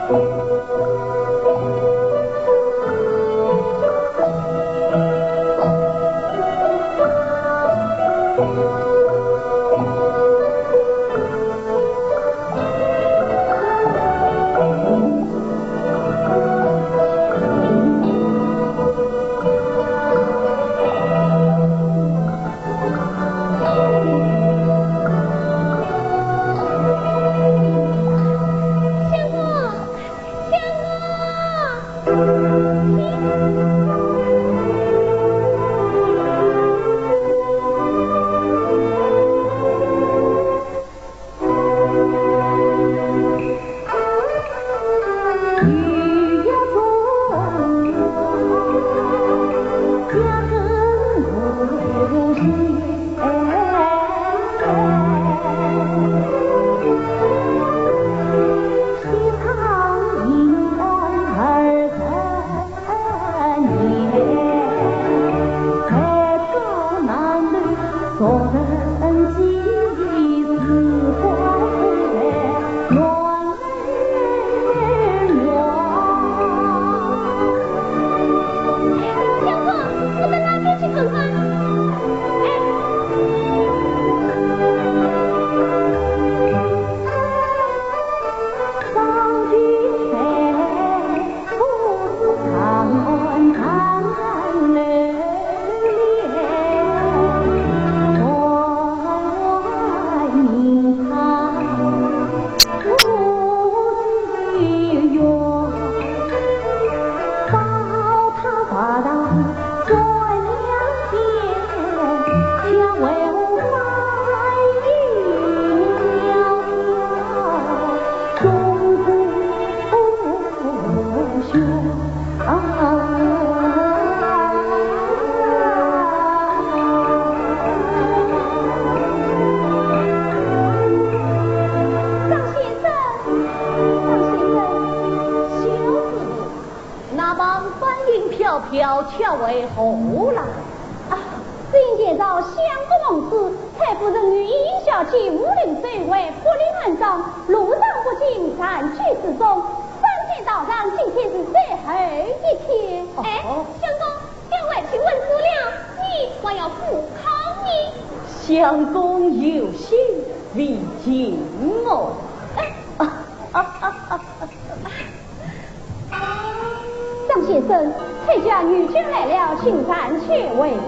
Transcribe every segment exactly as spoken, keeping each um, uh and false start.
相公，我到哪边去看看？哎。张先生，张先生，小子，那旁观音飘飘，却为何来？啊，只因见着相公公子，太夫人与莺莺小姐无论走回，不离门窗，路上不禁暂居此中。三天道场，今天是最后一天。哦。哎，相公， 要回去问主了，你还要赴考呢。相公有心未尽哦。张先生，崔家女眷来了，请暂且回避。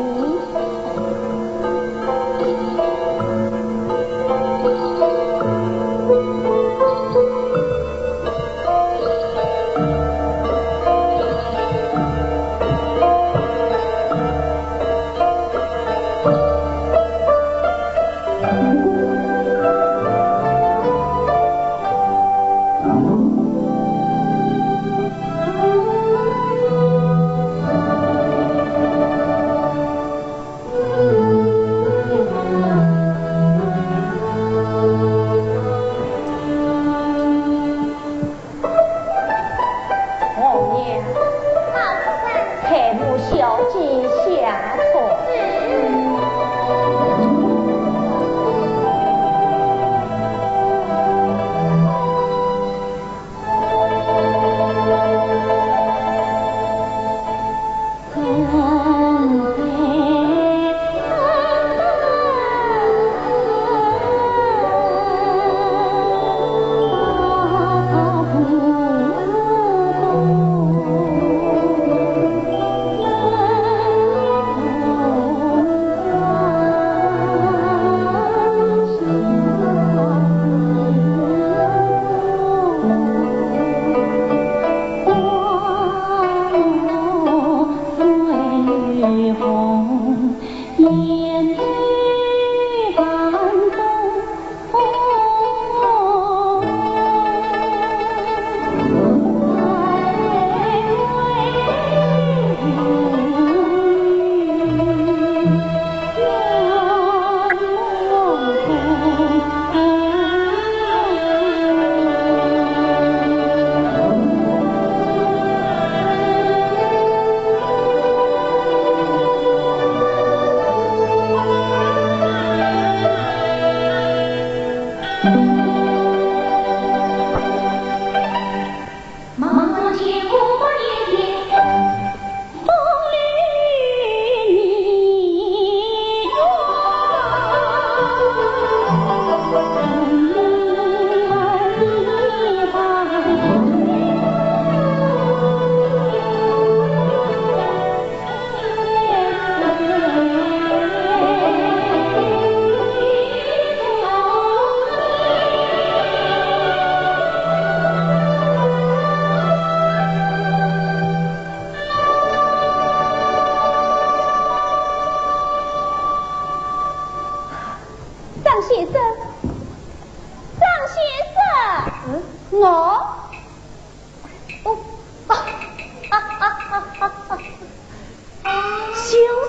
小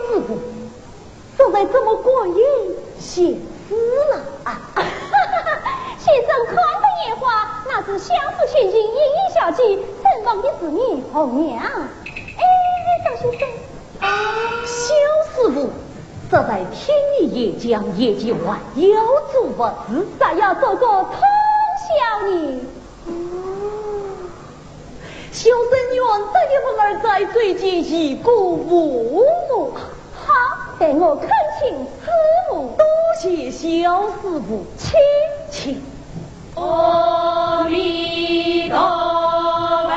师傅，这才怎么过于写诗了？啊，先生看得眼花，那是乡试先进莺莺小姐，身旁的是你红娘。哎，张先生。小师傅，这才听你演讲，眼前还要做文。是，咱要做个通晓呢。 小生愿得一问二，再追究一个父母。好，待我恳请师父。多谢小师父。请。请。阿弥陀佛。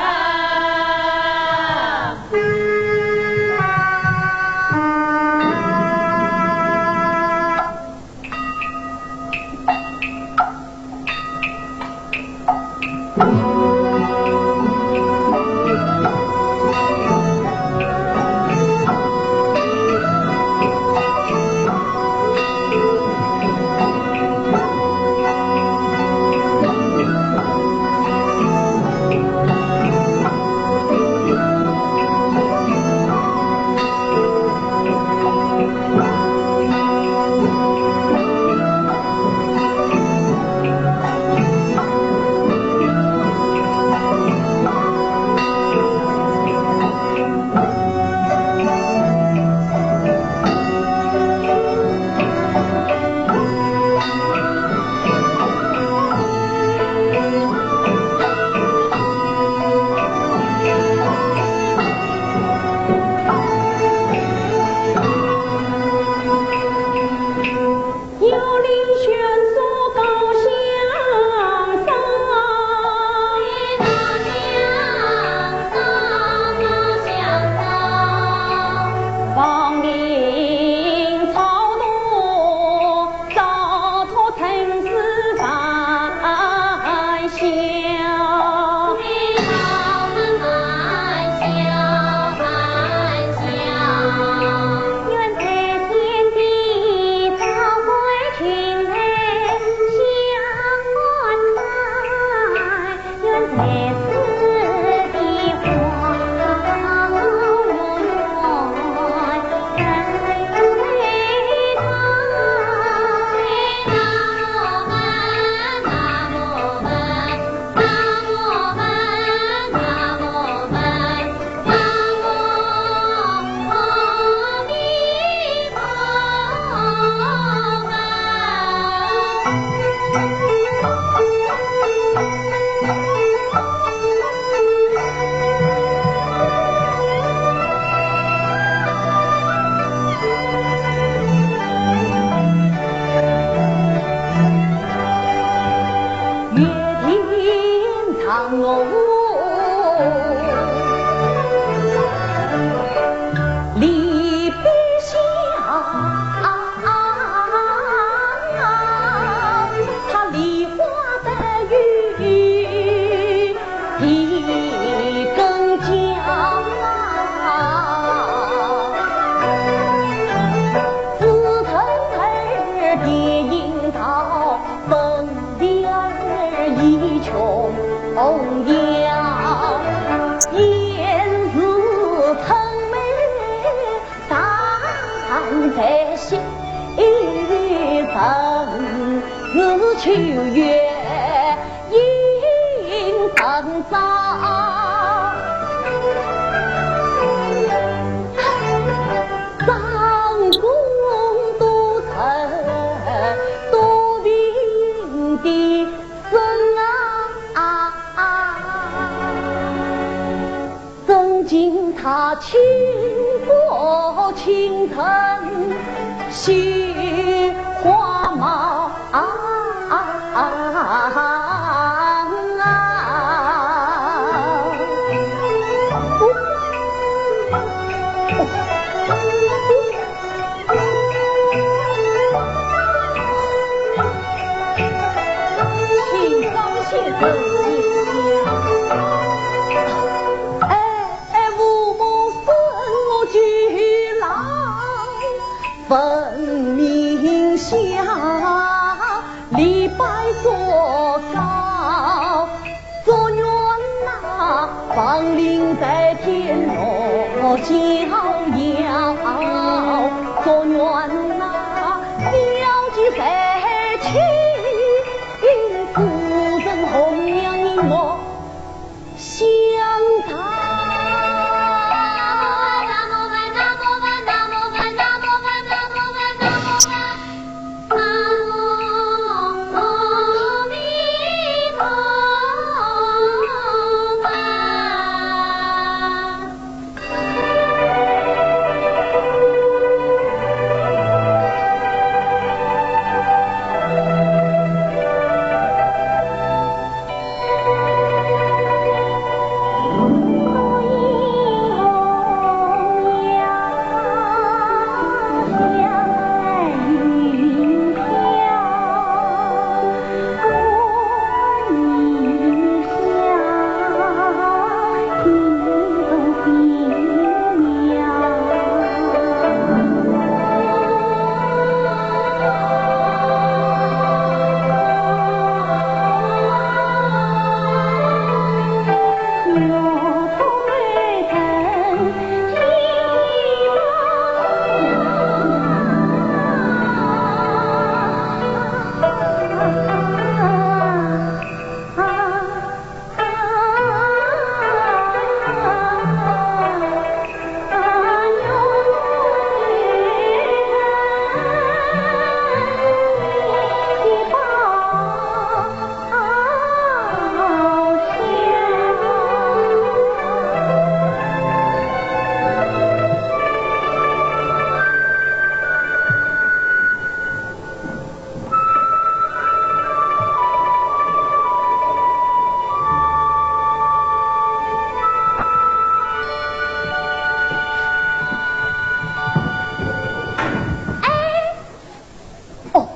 哦，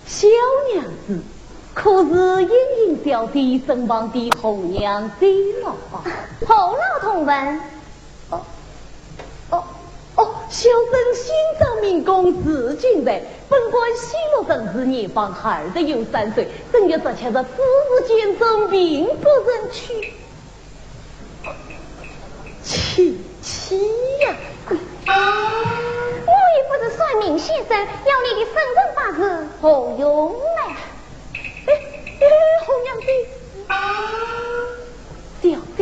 小娘子，可是莺莺小姐身旁的红娘子了？何劳同问？哦，哦，哦，小生姓张名字君瑞，本贯西洛人氏，年方二十有三岁，正月十七日子时建生，并不曾去。琪琪呀！我又不是算命先生，要你的生辰八字何用呢？哎，哎，红娘子，小姐，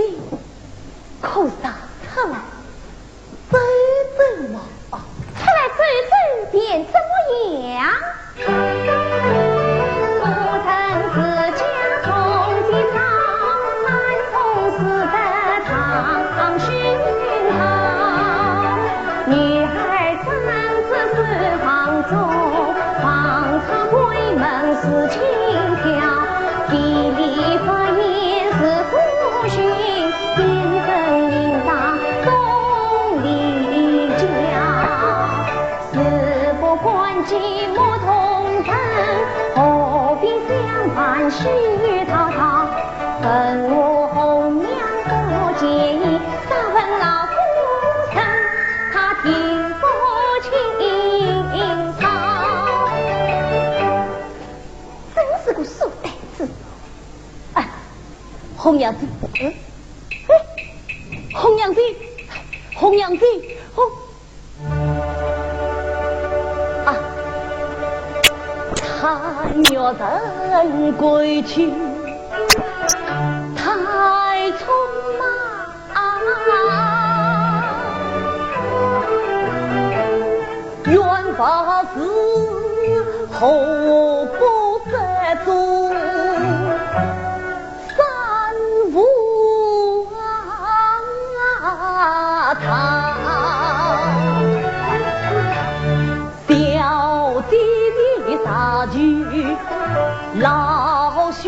可上出来走走嘛。出来走走便怎么样？ 真是个书呆子。哎，红娘子，嗯，哎，红娘子，红娘子，红 啊，他女人归去太匆忙，冤枉事何不再做？ 三无啊，他小姐的大局老悬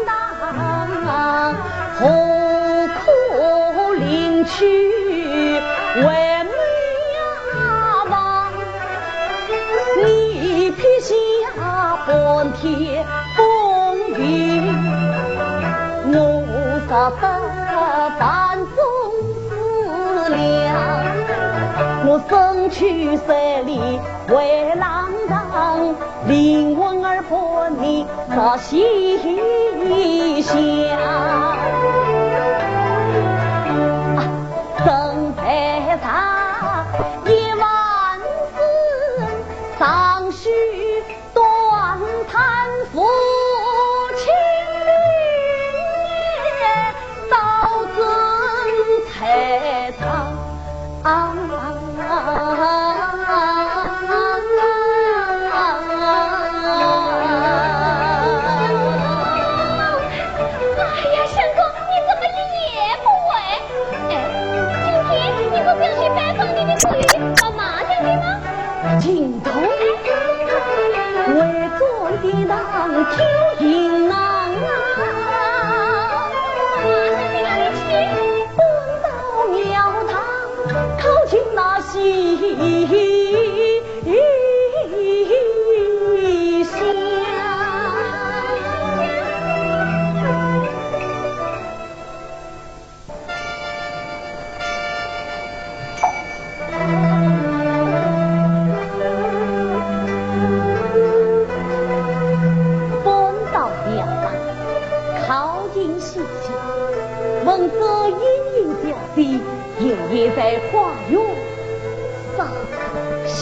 当，何苦临去为媒呀望？你撇下半点 风雨，我若不谈总思量，我身去山里回浪荡，灵魂儿伴你到西厢。啊，这海棠。哎呀，相公，你怎么一言不问？哎，今天你不是要去拜访你的故友，要骂掉你吗？今天为转的堂酒行囊啊，骂到哪里去？搬到庙堂，考进那西厢。 搬到庙堂，考进西厢，闻说莺莺小姐夜夜在花园赏仙。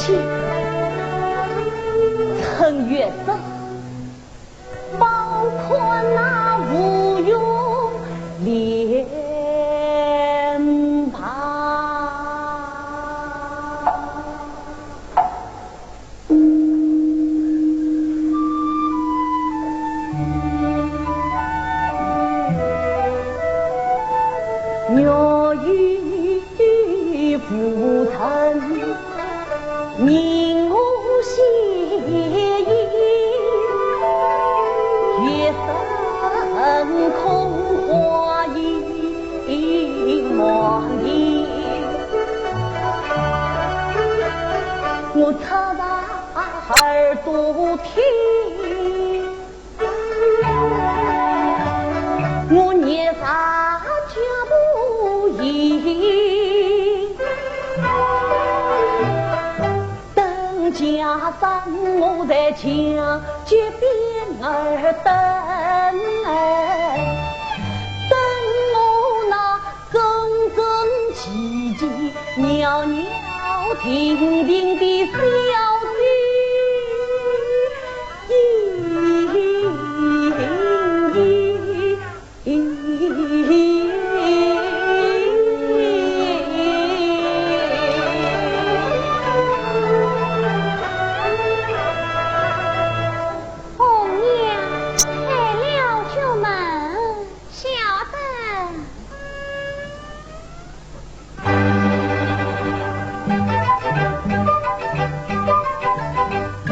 趁月色， 包括那芙蓉莲蓬。月有浮沉， 凝我心影，月色空花影梦萦。我侧侧耳朵听， 我蹑着脚步行，等家生我在墙角边儿等，等我那整整齐齐、袅袅婷婷的小姐。 红娘，开了角门。晓得。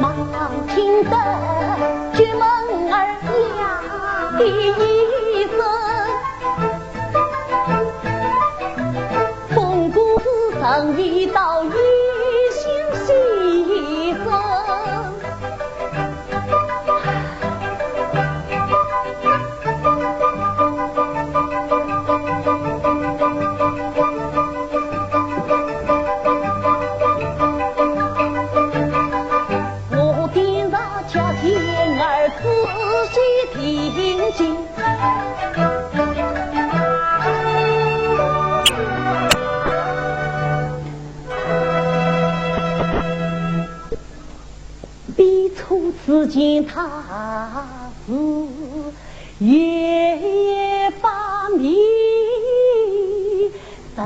忙听得角门儿呀的一声，风骨是上移到一声西声。 我点着脚尖儿仔细听经。 彼处只见她是一把美人。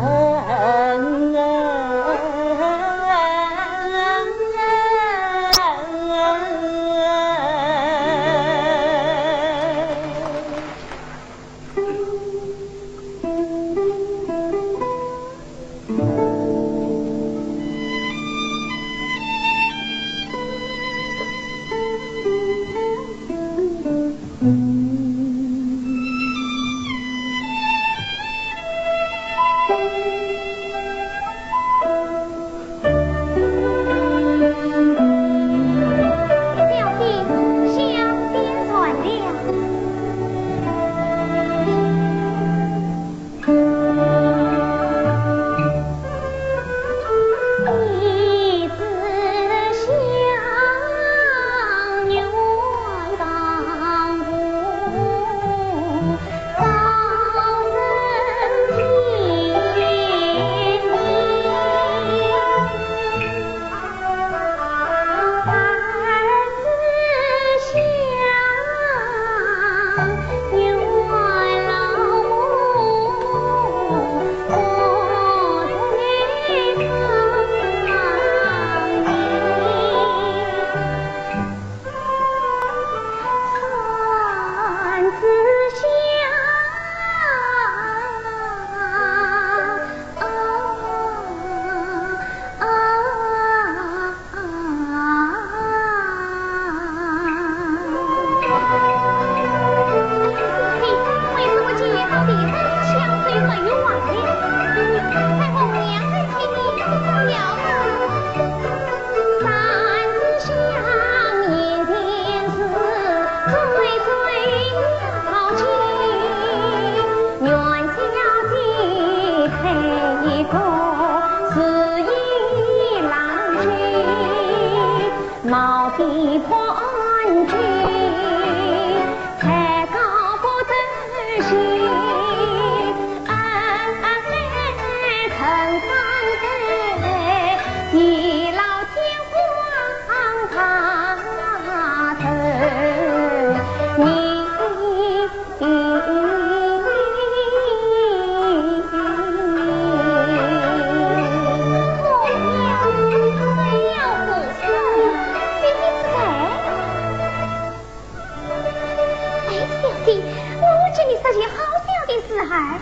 儿，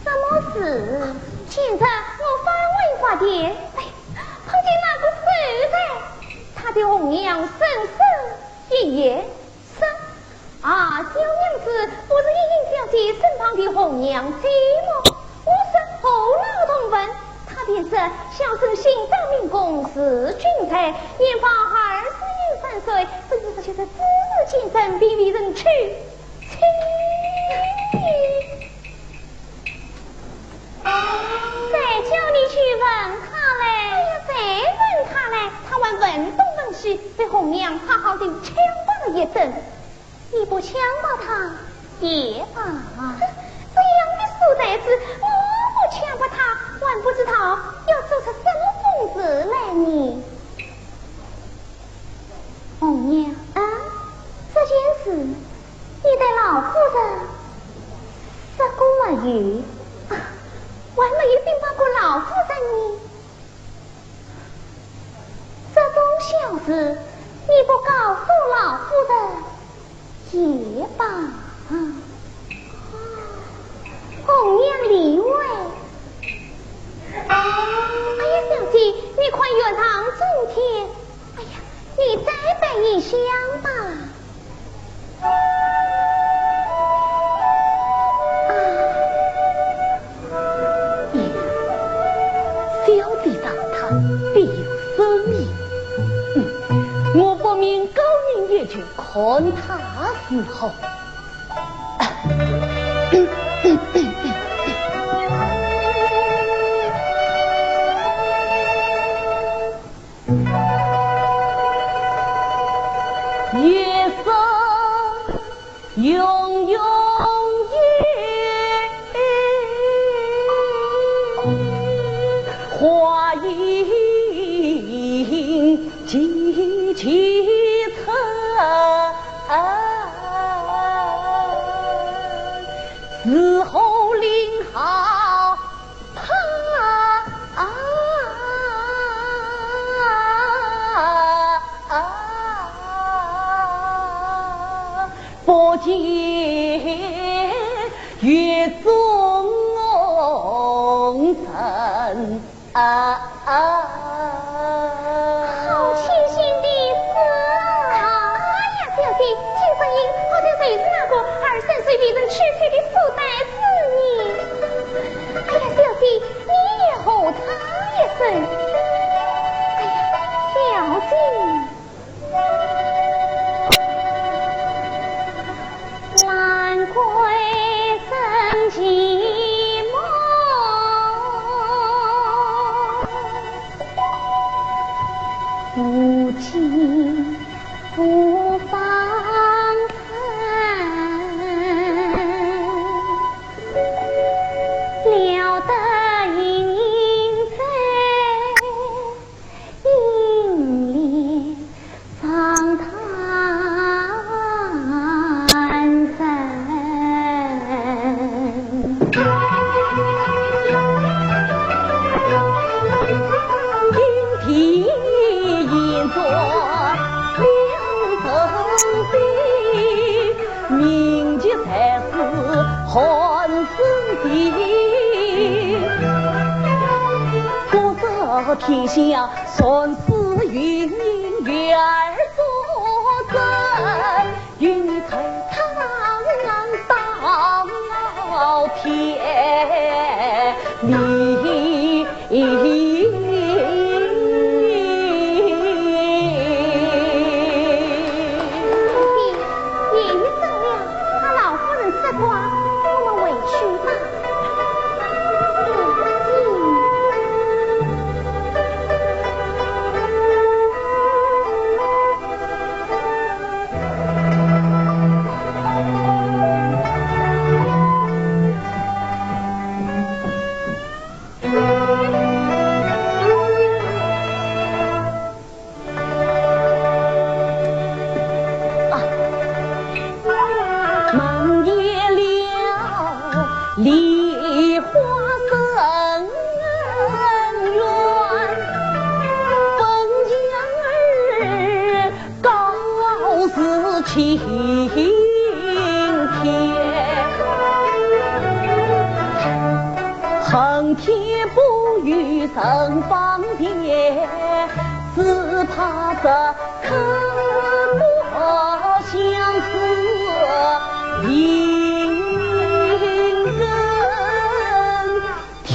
什么事？今日我返回花田，哎，碰见那个秀才，他对红娘深深一揖，说：“啊，小娘子不是莺莺小姐身旁的红娘姐么？”我说：“何劳动问？”他便说：“小生姓张名珙，字君才，年方二十三岁，本是十七岁，知识浅深，并未曾娶 妻。谁叫你去问他嘞？哎呀，谁问他嘞？他还问东问西，被红娘好好地枪打了一顿。你不枪打他也罢。这样的书呆子，我不枪打他，还不知道要做出什么疯事来呢。 红娘，啊，这件事，你对老夫人说过没有？啊，我还没有禀报过老夫人呢。这种小事，你不告诉老夫人也罢。啊，红娘理会。哎呀，小姐，你看月上中天， 哎呀，你再等一想吧。啊，小姐找他必有深意。嗯，我不免高明一句，看他如何。 一生永永远，花影几几程，是否令好 怕，不见月中人。 好清新的诗啊！哎呀，小姐，听声音好像就是那个二三岁被人欺骗的书呆子呢。哎呀，小姐，你也和他一生。哎呀，小姐。 兰桂生寂寞，无亲无方人，聊得盈盈在 影里长叹人。今天言作良辰美， 明日才是寒生的。不知天下善事有人愿而作证，与你在堂上到天明。 夫人，夜已深了，怕老夫人责怪，我们回去吧。啊，门前了梨花深院，本将儿 告辞青天。天不与人方便，只怕这客不相思情人天。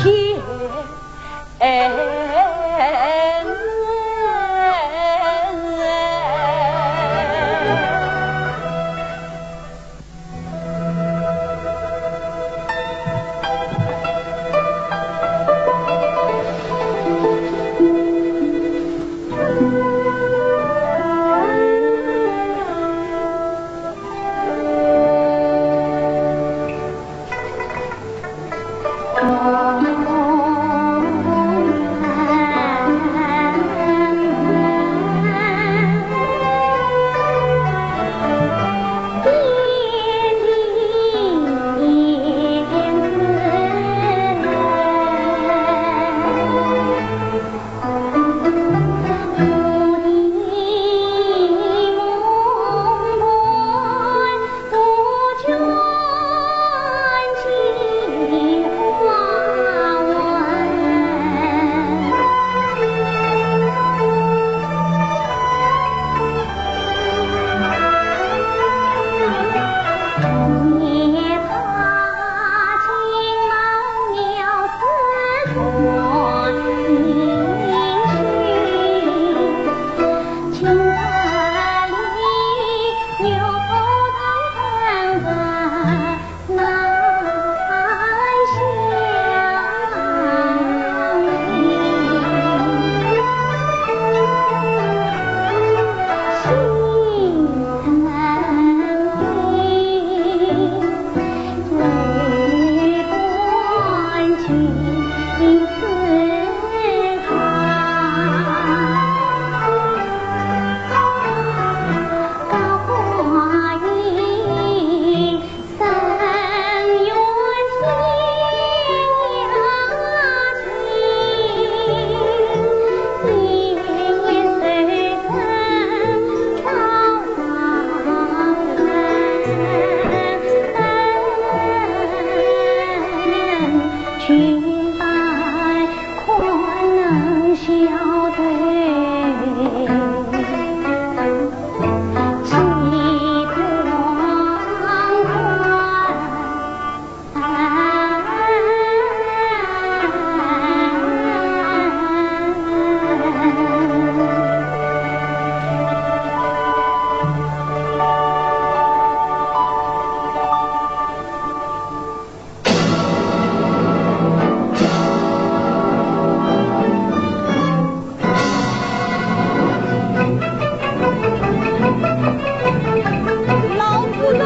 老夫人，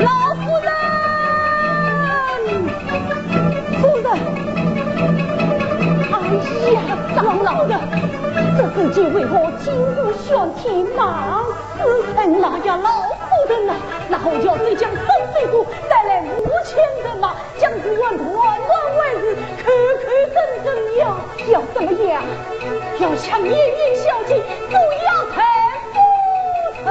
老夫人，夫人！哎呀，张老人，这是你为我金屋选妻，忙死人了呀，老夫人呐！那何桥再将沈飞虎带来五千人马， 将子桓团团围住，口口声声要，要怎么样？要抢莺莺小姐，做要太夫人。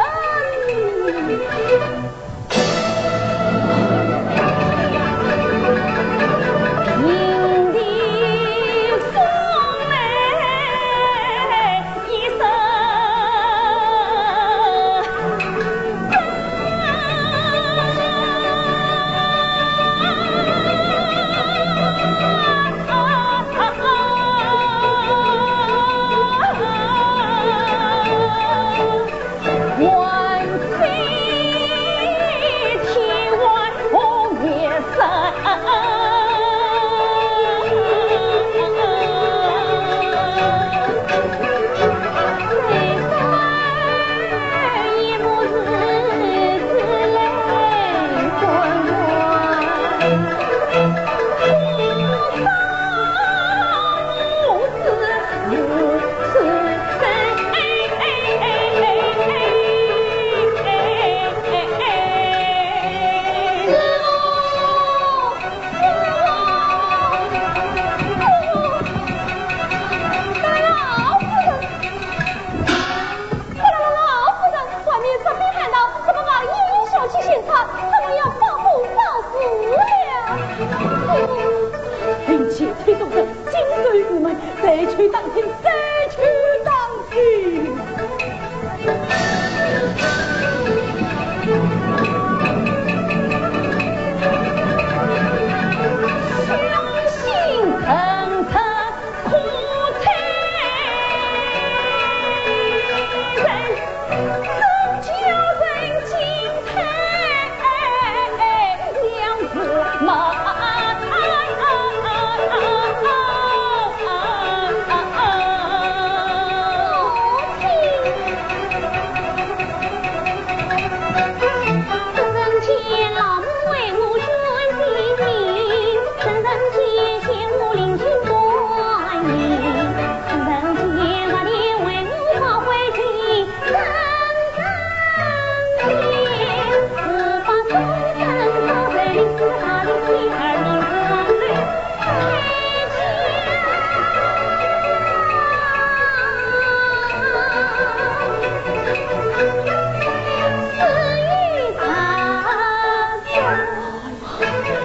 去打听，再去打听。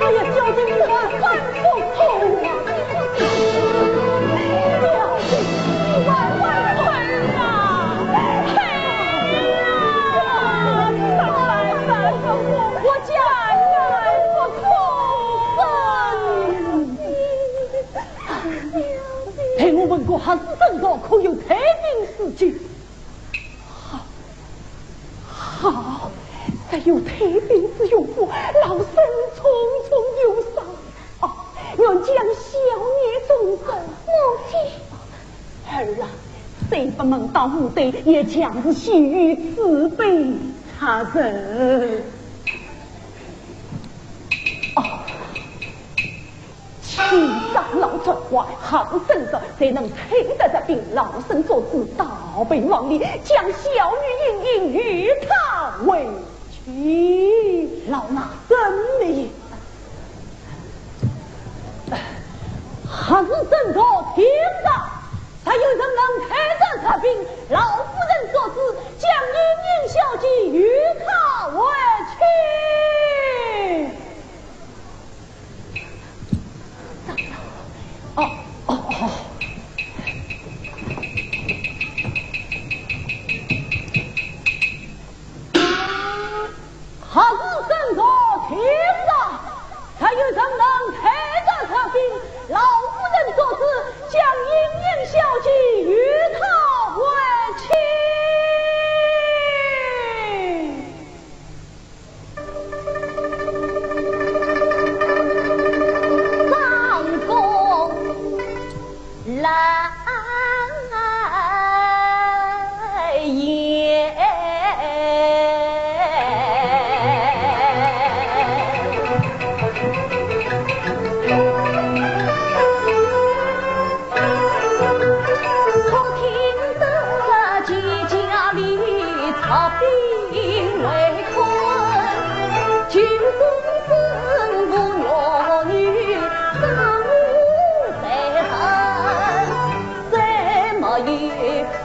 哎呀，小姐，你万万不可啊！小姐，你万万不可啊！哎呀，我家女儿不可分。待我问过哈市镇上可有退兵事情？ 好，好，若有退兵之用，老身重重有赏。哦，愿将小女重赏。母亲。儿啊，虽不门当户对，也强是须臾慈悲他人。哦。 请长老传话，哈市镇上谁能退得贼兵，老身作主倒奔王里，将小女莺莺与他为妻。老衲遵命。哈市镇上听着，若有人能退得贼兵，老夫人作主，将莺莺小姐与他为妻。 哦，哦，哦。哈市镇上听着，若有人能退得贼兵，老夫人作主，将莺莺小姐与他为妻。 张公来也。 可听得姐姐里插兵围困，军中生父弱女，杀我谁恨？谁没有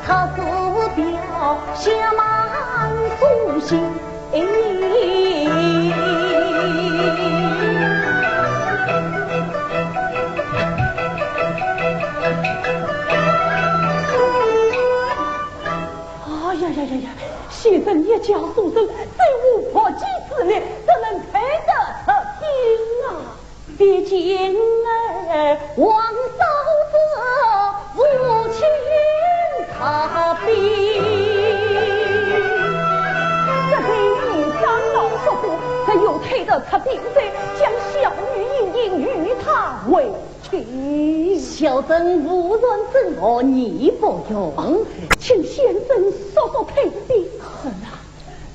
他是表下满书信。 哎。哎呀呀呀呀！先生一介书生，真无缚鸡之力，怎能退得贼兵啊？ 毕竟儿王嫂子无情他兵。这位张老说过，只有退得贼兵者，将小女莺莺与他为妻。小生无缘征伐，义不容。请先生速速退兵。是啊。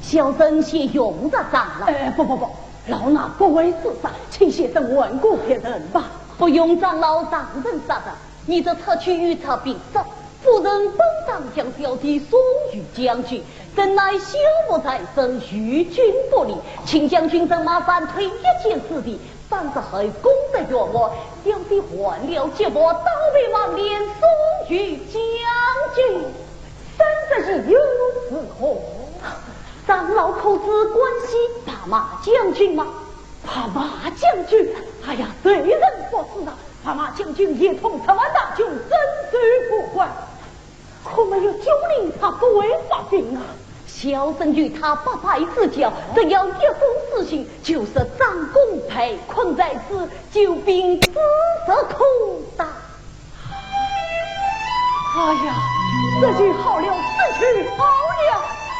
小生先容着长老。哎，不不不，老衲不会自杀，请先生问过别人吧。不用长老上阵杀的，你这出去与贼兵作，夫人本当将小弟送与将军，怎奈小仆在身，于军不利，请将军人马暂退一箭之地， 倘日后功德圆满，小弟还了这把刀背王连送与将军。三十一又如何？长老可知关西白马将军吗？白马将军？哎呀，谁人不知啊！白马将军一统十万大军，征收有九灵，他不会发病啊。小生与他八拜之交，只要一封书信，就说张公被困在此，救兵之日可到。哎呀，这就好了，这就好了！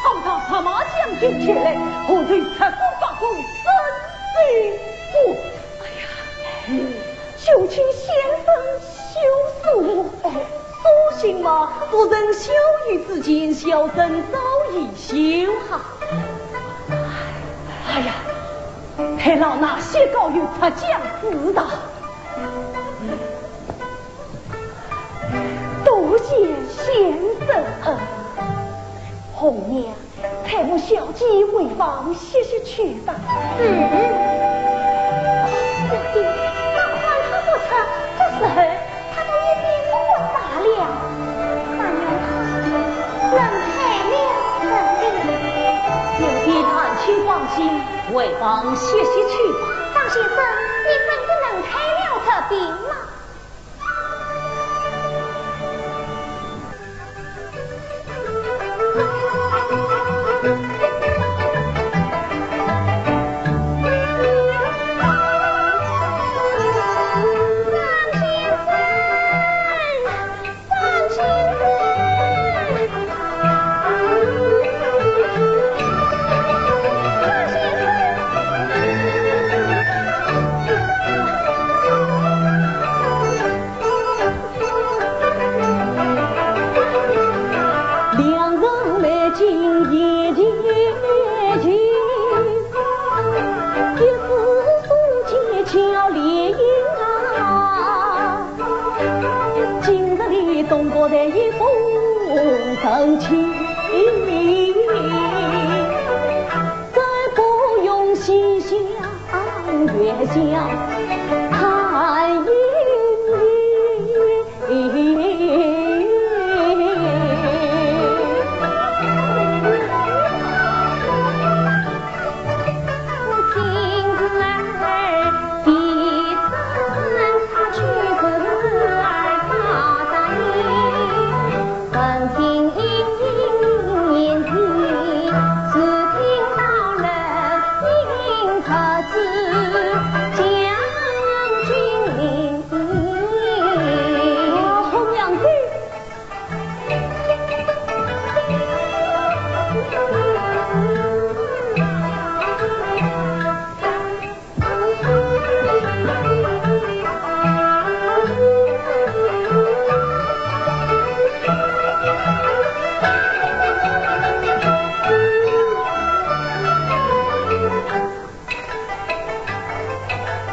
好大白马将军前来，何必直呼八公孙师傅？哎呀，就请先生休书。书信嘛，不曾休于之前，小生早已修好。哎呀，还劳那些高于他将知道。 多谢先生。红娘，搀扶小姐回房歇息去吧。嗯。小姐，那看他不出，这时候他都已经不活了。但愿他能开了这病。小姐，请放心，回房歇息去吧。张先生，你真的能开了这病吗？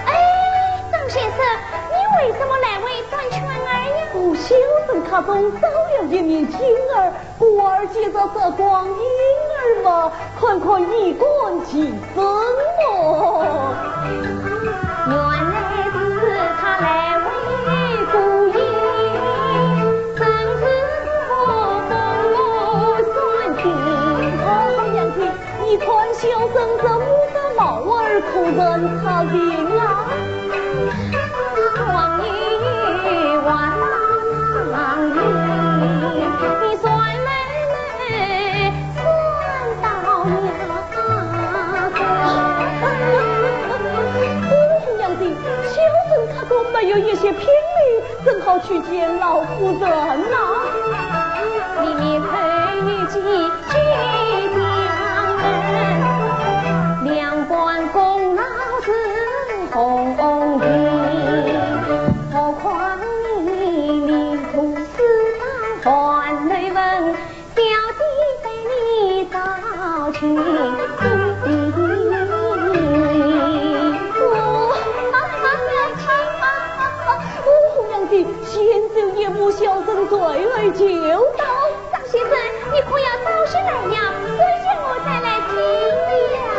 哎，张先生，你为什么来回转圈儿呀？哦，小生家中少有一面镜儿，故而借着这光影儿嘛，看看衣冠齐整么。原来是他来回顾影，真是不逢我算尽。哦，好娘亲，你看小生这模样貌儿可算他人啊？光影还当影，你算来算到呀。哦，娘亲，小生家中没有一些聘礼，怎好去见老夫人呐？你面头有几句两官功劳是功名，何况你命途四方还能问，小弟待你早清。哦，娘亲，哦，红娘姐，先走一步，小生随后就到。 张先生，你可要早些来呀，这些我才来听了。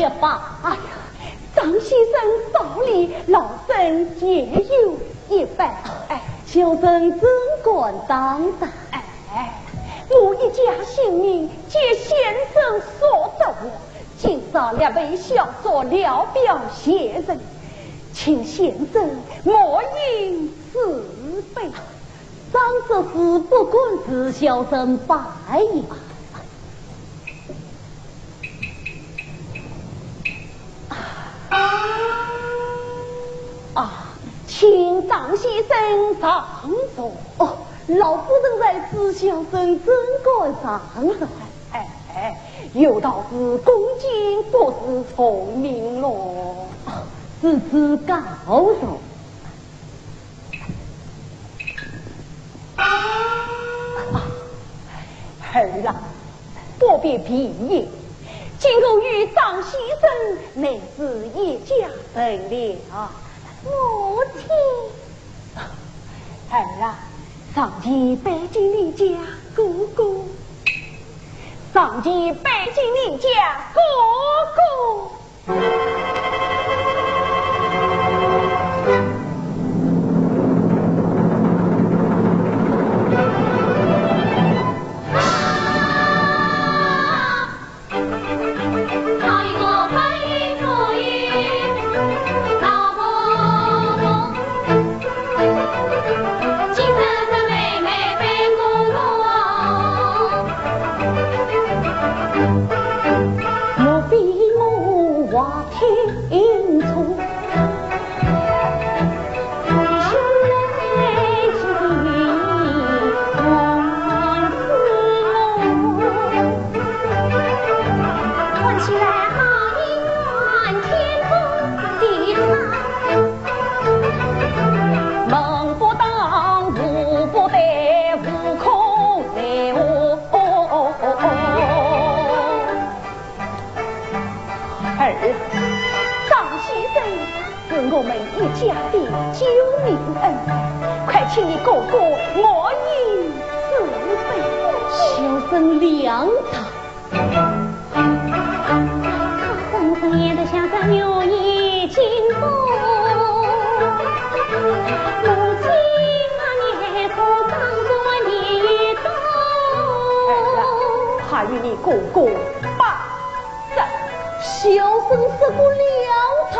也罢。哎呀，张先生道理，老身也有一半。哎，小生怎敢当然？哎，我一家性命皆先生所夺，今朝列位小作聊表前人，请先生莫因此悲。张执事不敢辞，小生罢也。 啊，请张先生上座。哦，老夫人在此，小生怎敢上座？哎，有道是恭敬不如从命咯。哦，如此告坐。 儿啊，不必闭眼，今后与张先生乃是一家人了。母亲。儿啊，上前拜见你家哥哥，上前拜见你家哥哥。 莫非我话听错？看起来好一碗天公地道。门不当，户不对，无可奈何。 儿，张先生是我们一家的救命恩人，快请你哥哥莫因此悲。小生谅他。他生日宴得享受月夜清风，母亲啊，你可当作你懂。儿啊，快与你哥哥罢 这，小生受不了他。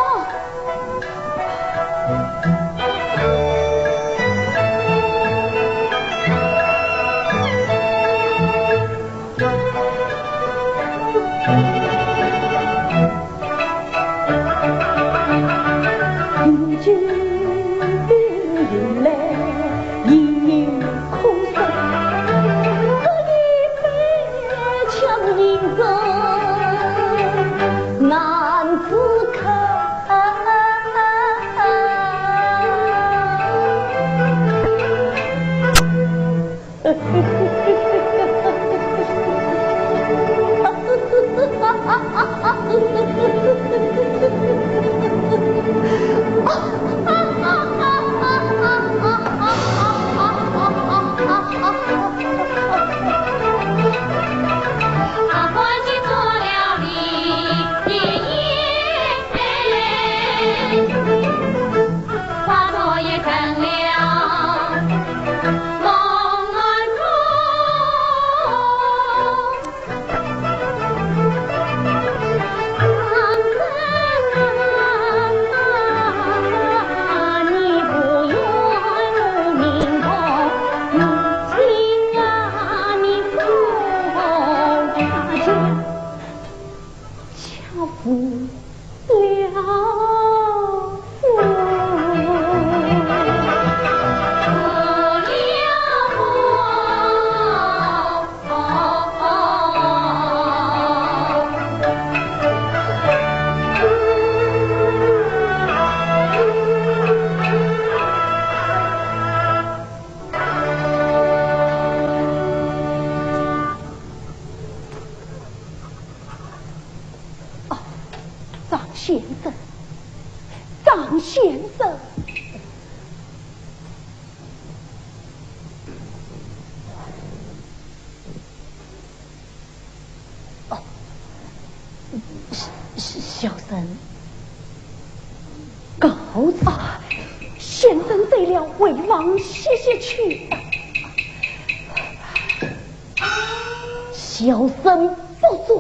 哦，张先生，张先生。哦，小，小生告辞。啊，先生醉了，回房歇息去吧。小生不醉，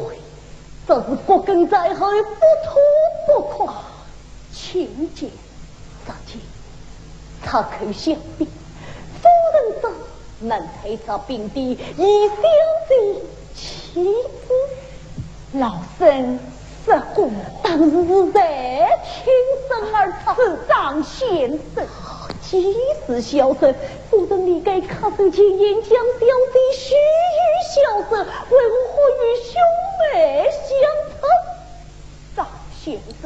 这是不跟在后，不吐不快。请讲。 只见出口小婢，夫人在，门推着并第，与小姐起之。老身失过。当时是谁挺身而出？是张先生。既是小生，夫人理该恪守前言，将小姐许与小生，为何忽与兄妹相称？ 张先生，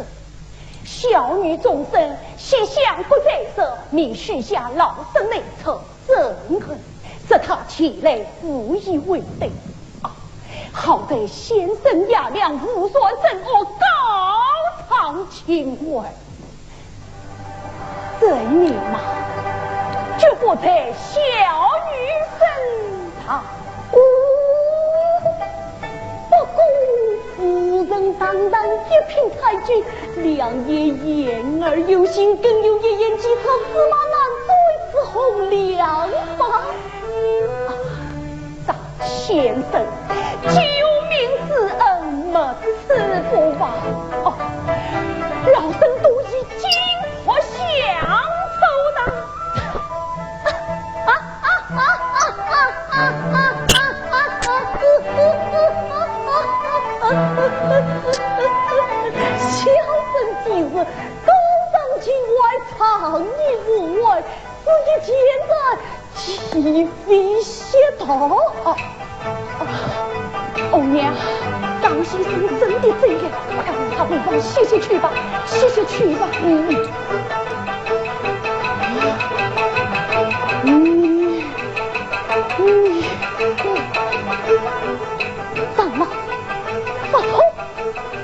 小女终身，昔相国在侧，命许下老身内侧，怎忍？这他前来无以为对啊！好在先生雅量，无权审恶，告状清官。 这一年嘛，绝不在小女身上。哦，不过夫人堂堂一品太君，两眼言而有信，更有一言既出，驷马难追之后良方。啊， 张先生，既有命之恩，莫辞不报。哦，老身多谢金佛相授呐。小生既是高堂情怀，仗义无外， 自己简直鸡飞血道。哦，哦，红娘，张先生真的醉了，快让他回房歇息去吧，歇息去吧。嗯，嗯，嗯，长老，不错，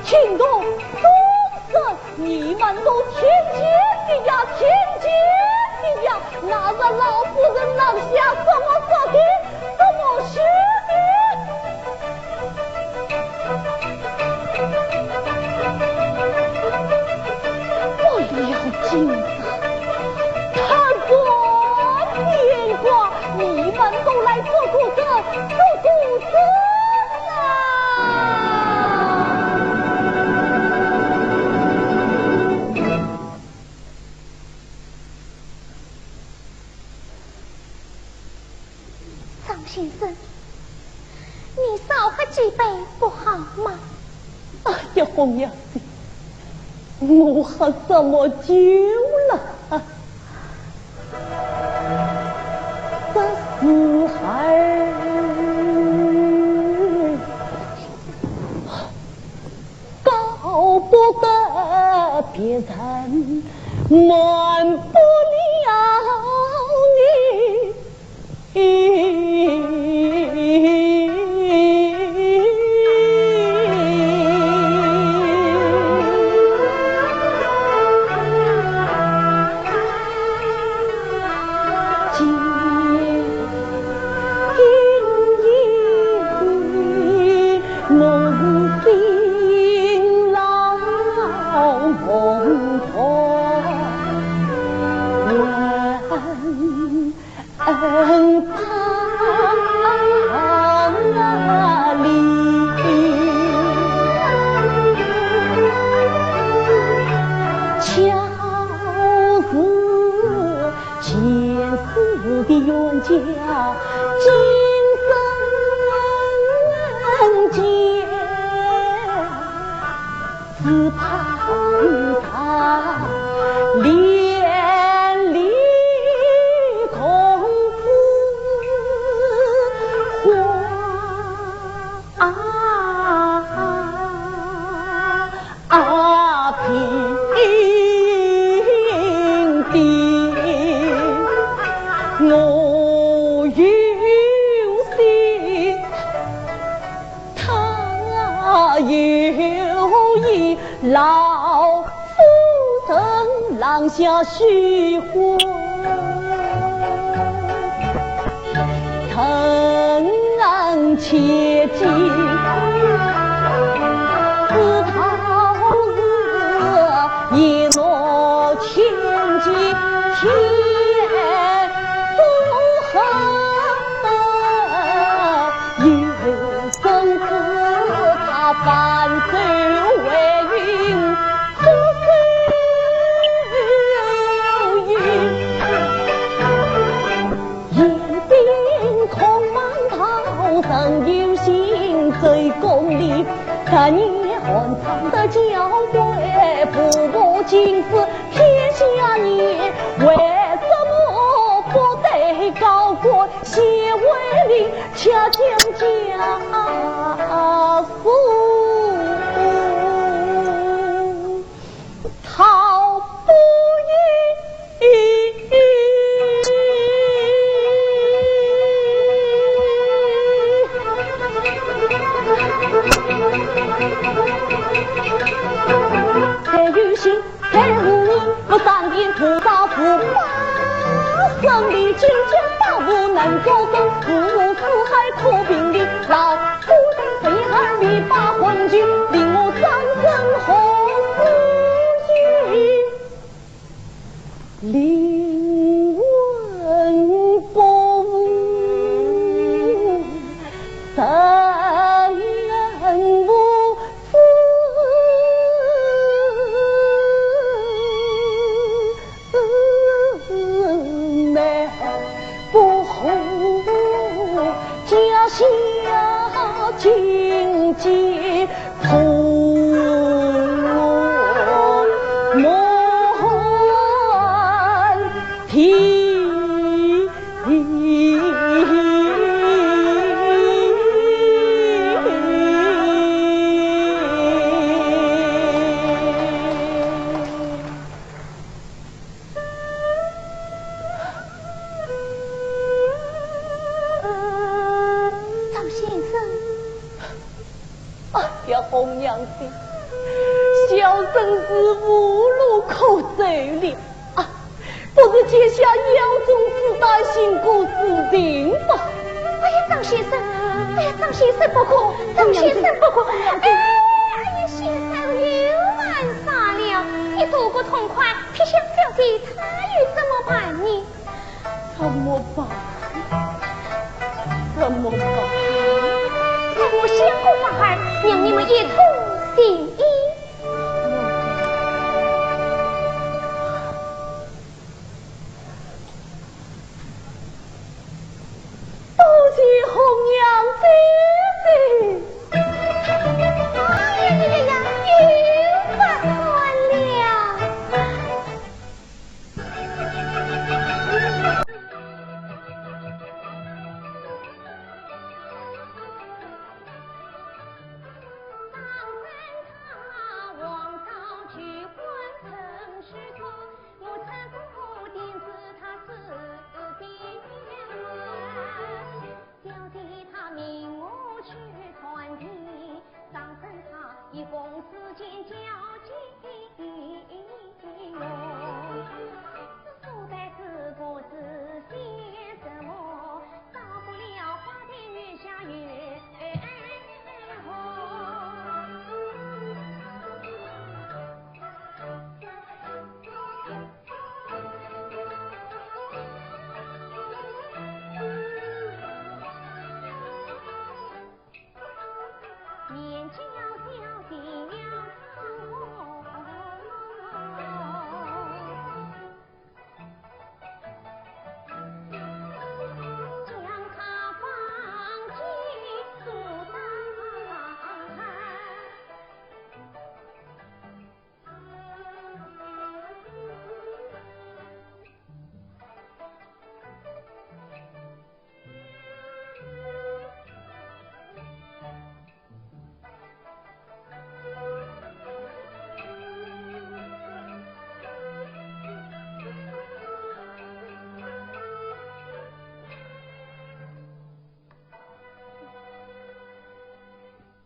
请动。 你们都听见的呀，听见的呀，那个老夫人闹下什么事情，什么事情？不要紧张，他说天光，你们都来做个证，做个证。 张先生，你少喝几杯不好吗？哎呀，红娘姐，我喝什么酒了？这时候告不得别人，瞒不了你。 前世的冤家，今生结，只盼他连理公子还。 啊，平地我有心，他有意，老夫人郎下须还。 疼切记，自道是君子天下言，为什么不得高官显威名，却将家书逃不已？谁有心 谁无名，我三遍菩萨不发，胜利境界大无能高僧，无四海可平地，老夫人谁而你把魂去，令我三生何处寻？灵魂不复，神无 张先生。哎呀，红娘姐，小生是无路可走了啊！不如解下腰中之带，寻个自尽吧。哎呀，张先生，哎呀，张先生不可，张先生不可。哎呀，先生又犯傻了。你做个痛快，撇下小姐，她有什么办呢？怎么办？怎么办？我想个法儿，让你们一同行医。 多谢红娘姐姐。哎呀呀呀呀，又发酸了。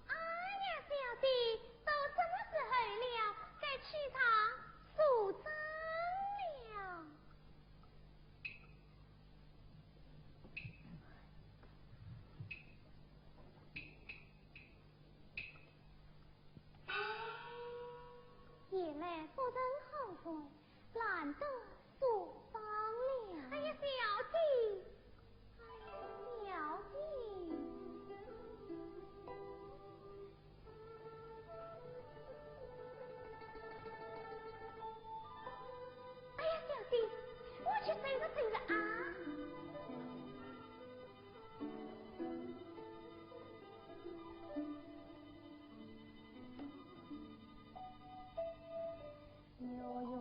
哎呀，小姐，都什么时候了，该起床梳妆了。 夜来不曾好睡，懒得梳妆了。哎呀，小姐！哎呀，小姐！哎呀，小姐，我去走了走了啊。 我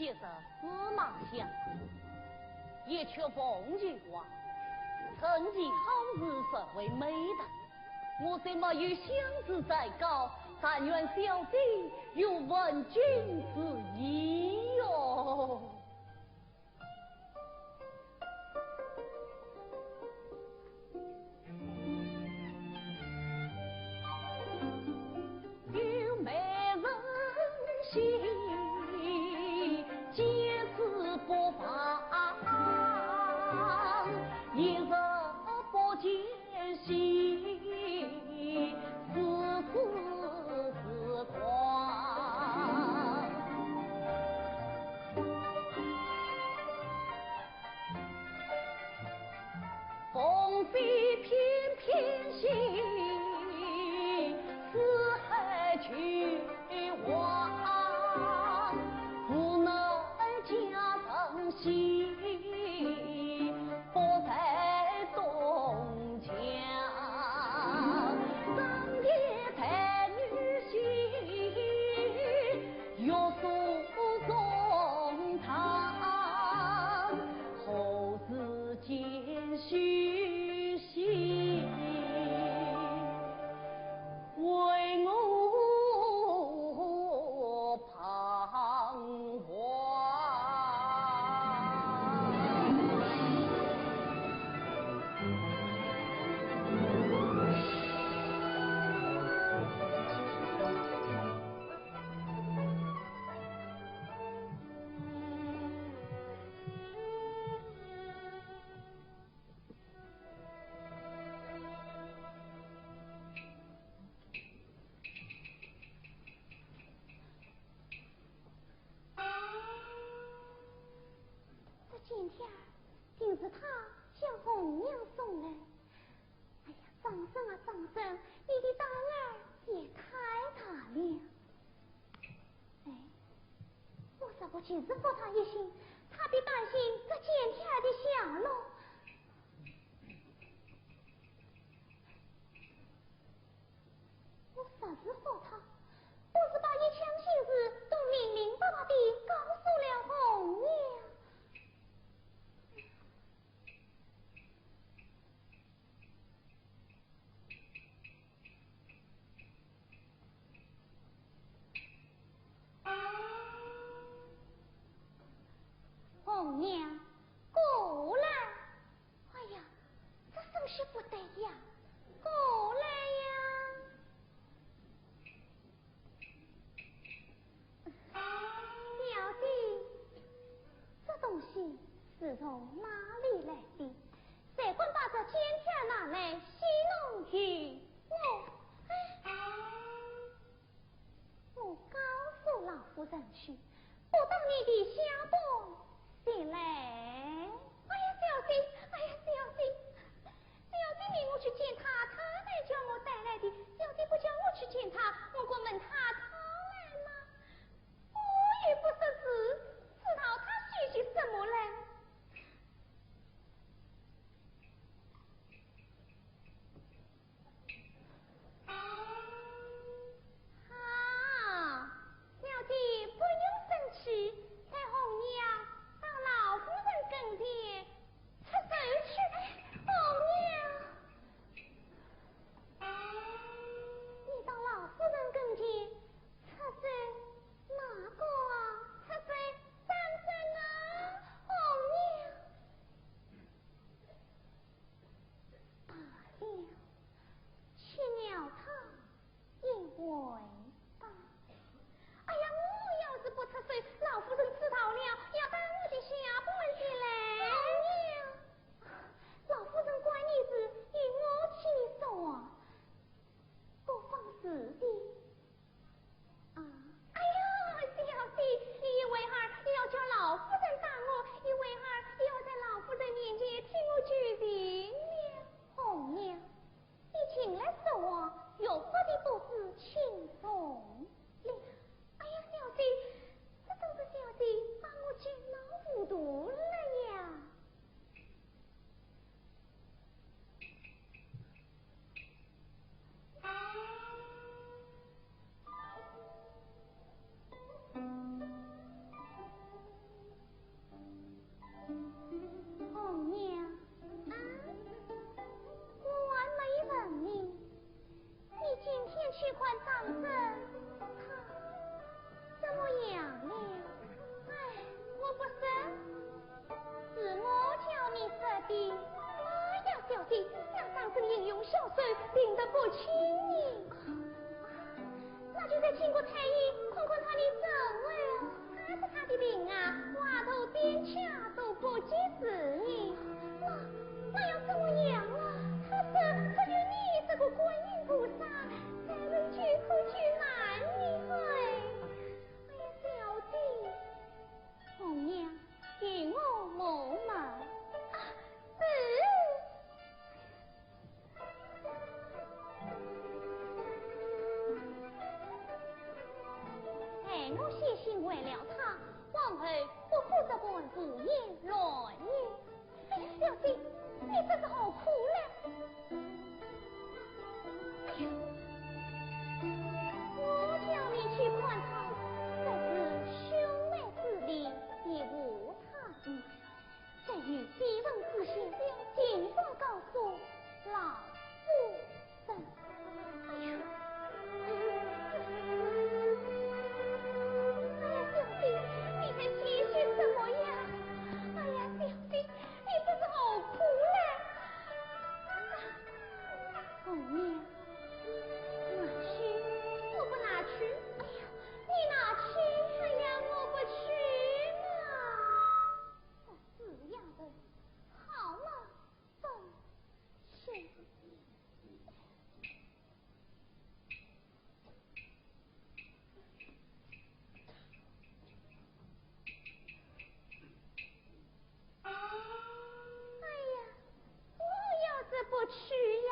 一日司马相国，一曲凤求凰，成其好事，实为美谈。我虽没有相字在稿，但愿小姐有问君之意哟。 有美人兮，见之不防，一日不见兮，时时狂。 凤飞翩翩兮，四海求凰，无奈佳人兮，不在东 这笺帖儿定是他向红娘送来。哎呀，张生啊，张生，你的胆儿也太大了。哎，我若不及时复他一信，他必担心这笺帖儿的下落。 我实是说他，不是把一腔心事都明明白白地告诉了红娘。 红娘，过来。哎呀，这声势不对呀，过来呀。小姐，这东西是从哪里来的？谁敢把这笺帖拿来戏弄于我？哎， 我告诉老夫人去，不到你的下半生来。哎呀，小姐，哎呀，小姐，小姐命我去见他，他才叫我带来的。小姐不叫我去见他，我敢问他，他来吗？我也不识字，知道他写些什么来。 好，小姐不用生气，待红娘到老夫人怎么样了？哎，我不说。是我叫你说的。哎呀，小姐，那当真英雄小手病得不轻呢。那就再请个太医，看看他的症啊。他说他的病啊，歪头点巧都不及时呢。那，那要怎么样啊？他说，只有你这个观音菩萨，才能救苦救难呢。哎，哎呀，小姐。红娘，与我摸摸。啊，是。哎，我写信为了他，往后不可这般胡言乱语。哎，小姐，你这是何苦呢？哎呀，我叫你去看他，这是兄妹之礼，也无他意。再有几分之心，尽管告诉老夫人。哎呀，哎呀，小姐，你在气些什么呀？哎呀，小姐，你这是何苦嘞？红娘，拿去。我不拿去。哎呀，你拿去。哎呀，我不去了。这死丫头，好嘛，真是。 哎呀，我要是不去呀，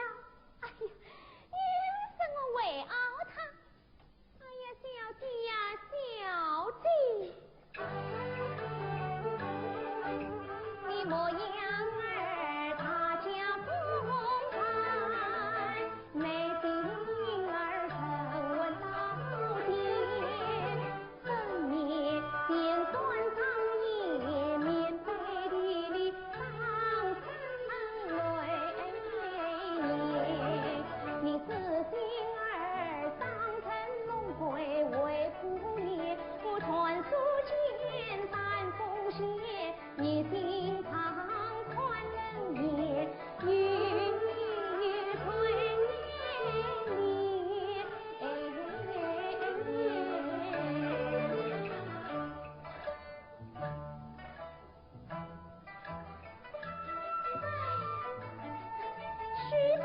哎呀，又是我为熬他。哎呀，小姐呀，小姐。 你模样儿大家不看，你的女儿成为老爹，分你便算上一面背地里当成累。你是心儿当成龙归为不灭，我传书简单奉献。 你心肠宽仁也，有你有对你。去吧，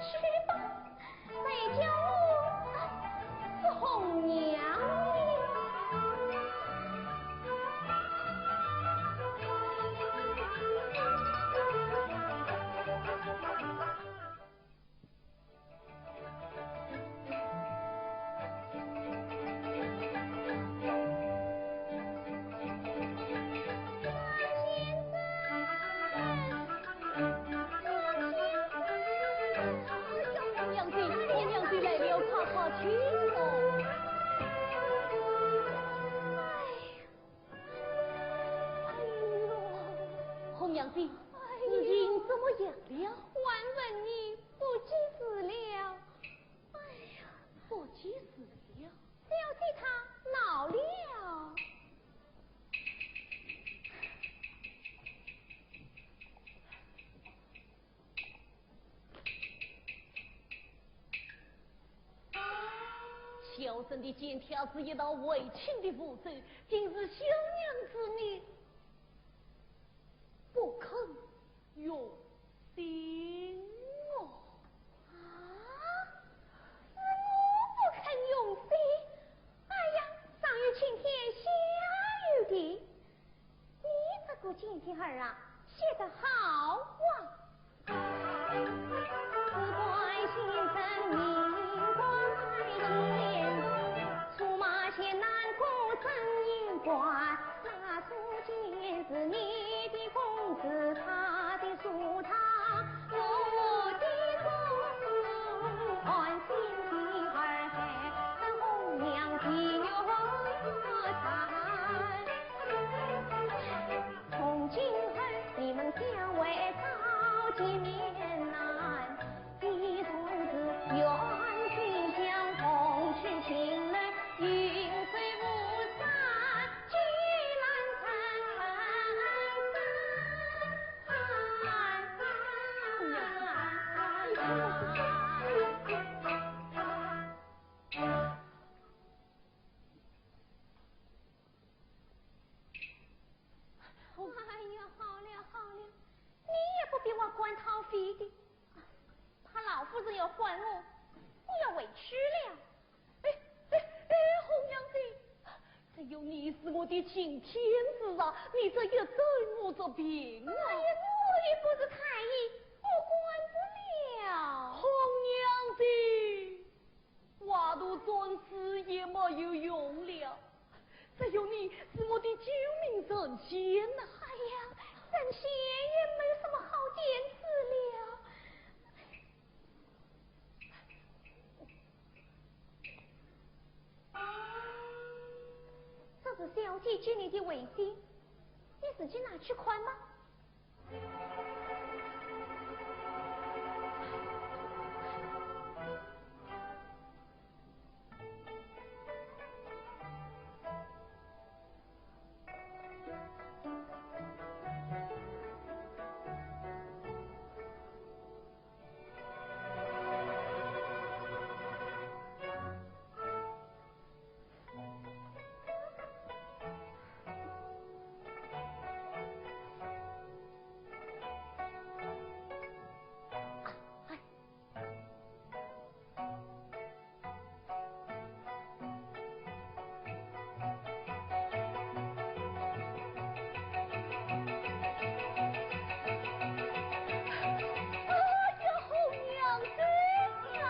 去吧。 谁叫我是红娘呢？红娘子，红娘子来了，快快请坐。哎，哎呦，红娘子，哎呦，事情怎么样了？还问你不及时了。哎呀，不及时了。 小姐她恼了。小生的肩挑子一道为情的符咒，竟是小娘子你不肯用心哦。啊，是我不肯用心？哎呀，上有青天，下有地，你这个简帖儿啊，写得好啊！ 从今后你们相为我，我要回去了。哎哎哎，红娘子，只有你是我的青天之上，你这一走我这病啊！哎呀，我也不是太医，我管不了。红娘子，话都转死也没有用了，只有你是我的救命神仙呐！哎呀，神仙也没什么好见识了。这是小姐给你的围巾，你自己拿去看吧。哎呀，红娘子呀！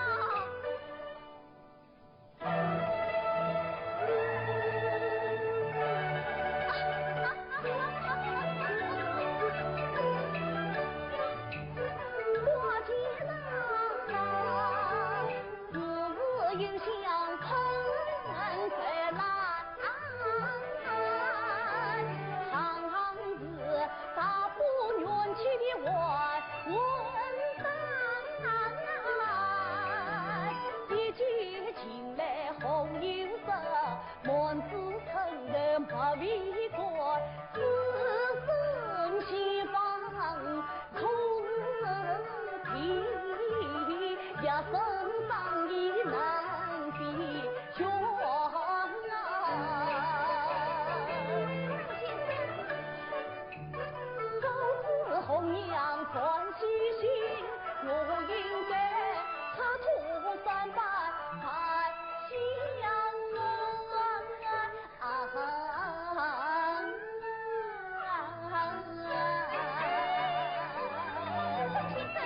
张先生，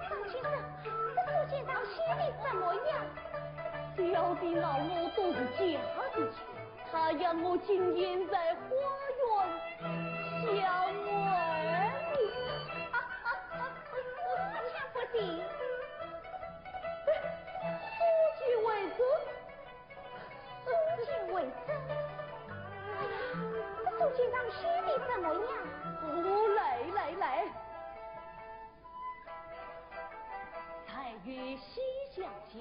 张先生，这苏建章现在怎么样？小姐那么多是假的，她让我今天在花园相会。我才不信。苏建为证？苏建为证？哎呀，这苏建章现在怎么样？哦，来来来。 才与西厢下，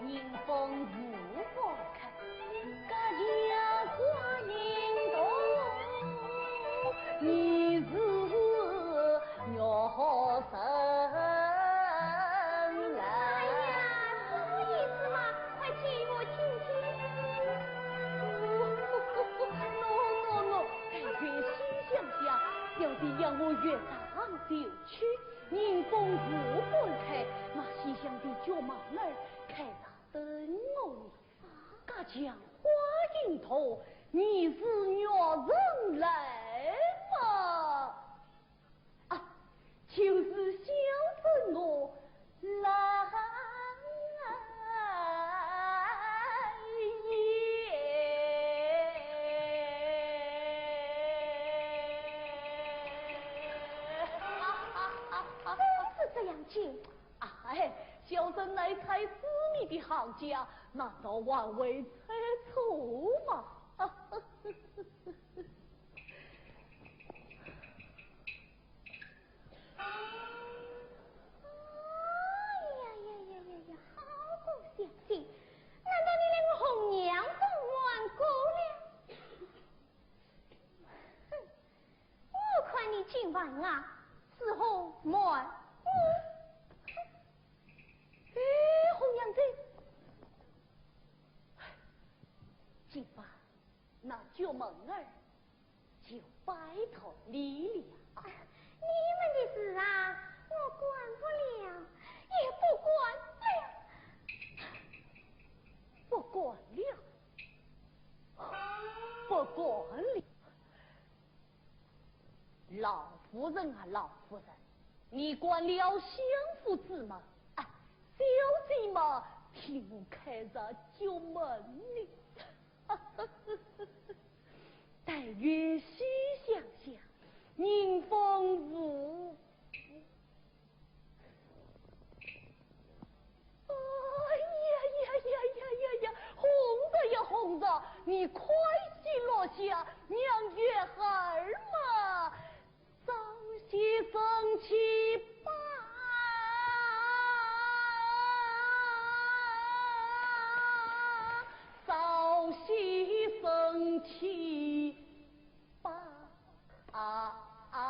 迎风无不看，隔墙观影动，疑是玉神来。哎呀，什么意思嘛？快给我听听。喏喏喏，才与西厢下，小姐让我越上就去。 迎风无不看，那西厢的角门儿开着等我呢。隔墙观影动，疑是玉神来嘛。啊，就是小生我来也。真是这样讲？ 哎，小生乃猜字谜的行家，难道还会猜错吗？哎呀呀呀呀呀，好个小姐，难道你连我红娘都瞒过了？哼，我看你今晚啊，如何瞒我？ 哎，红娘子，今晚那角门儿就拜托你了。你们的事啊，我管不了，也不管了。夫人啊，老夫人，你关了相府之门，哎，小姐嘛，替我开着角门呢。但愿细想想，人逢无 哎呀呀呀呀呀呀！红着呀红着，你快些落下，让月儿嘛早些生气吧，早些生气吧。 啊啊！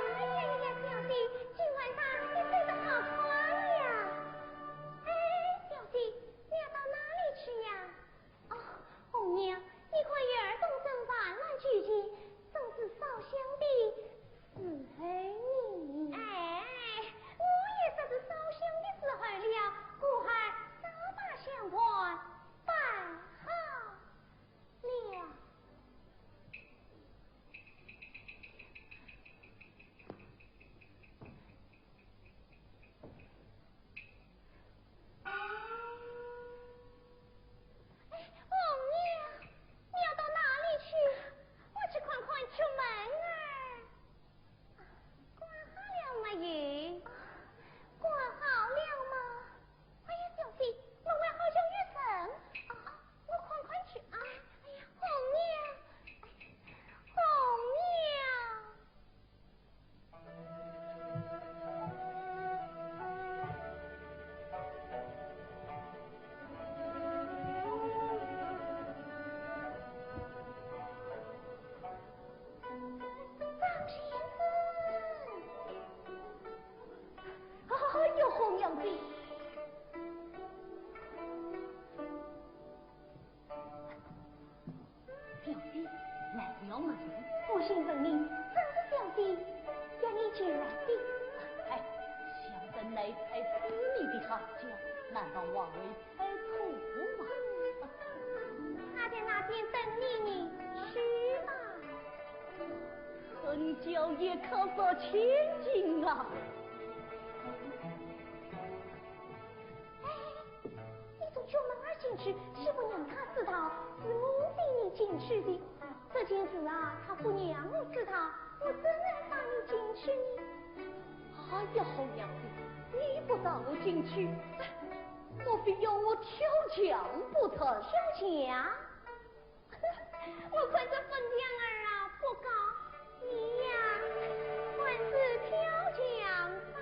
哎呀呀，小姐，今晚上你走得好快呀！哎，小姐，你要到哪里去呀？ 哦，红娘，你看月儿东身烦乱俱急，正是烧香的时候呢。哎，我也说是烧香的时候了，我还早把香团摆好了。 哎，红娘，你要到哪里去？我去看看角门儿。啊，关好了没有？啊，关好了吗？哎呀，小姐，门外好像有人。啊，我看看去啊。哎呀，红娘，红娘。 张先生。哎呦，红娘子。 小姐，来了没有？不信问你，正是小姐叫你前来的。哎，小生来猜知你的好价，难道还会猜错吗？他在那边等你呢，去吧。恨脚也靠上千斤啊！ 哎，你从角门儿进去，岂不让他知道是我领你进去的？这件事啊，他不让我知道，我我怎能放你进去呢？哎呀，红娘子，你不让我进去，莫非要我跳墙不成？跳墙？我看这粉墙儿啊不高，你呀，还是跳墙吧。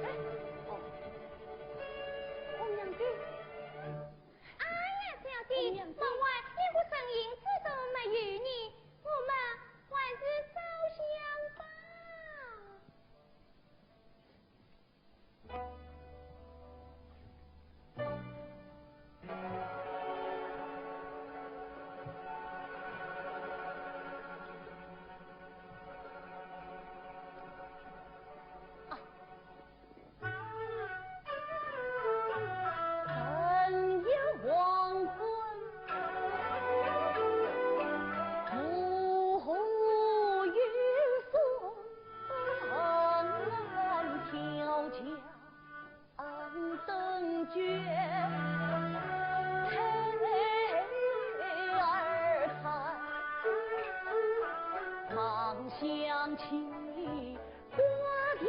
哎，哦，红娘子。 哎呀，小姐，红娘子。门外连个人影子都没有呢，我们还是烧香吧。啊， 深夜黄昏，无风雨送，挑江灯卷，抬头而看，常想起 挂念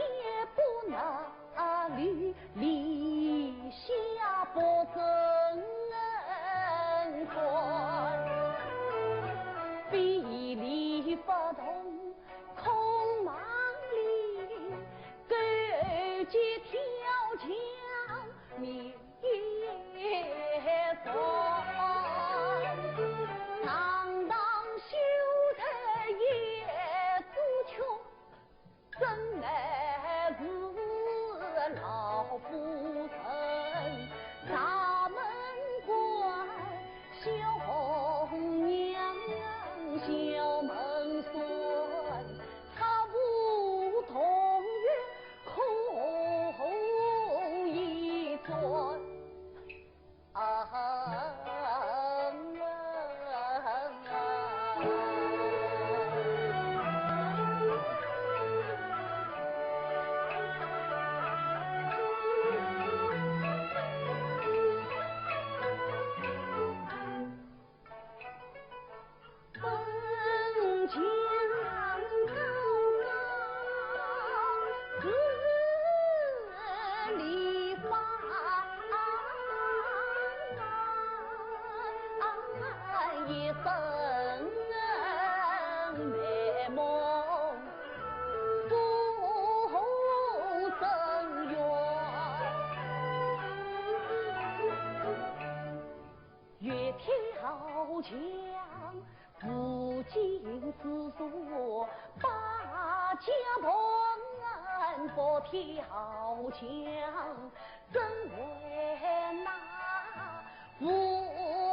不拿里，立下不曾还。比例不同，空忙里，勾结跳墙。 你也说，堂堂秀才也做穷，真乃是老夫人。大门关，小红娘，小门关，他无同月 空一转。啊，越跳墙，无尽之处把家亡，不跳墙，怎会那五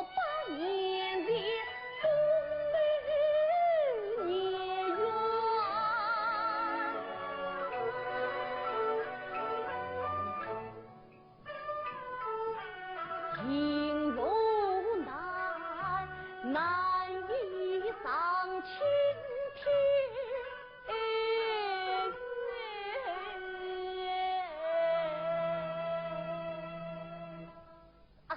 百年的功名也圆？ 行路难，难以上青天。啊，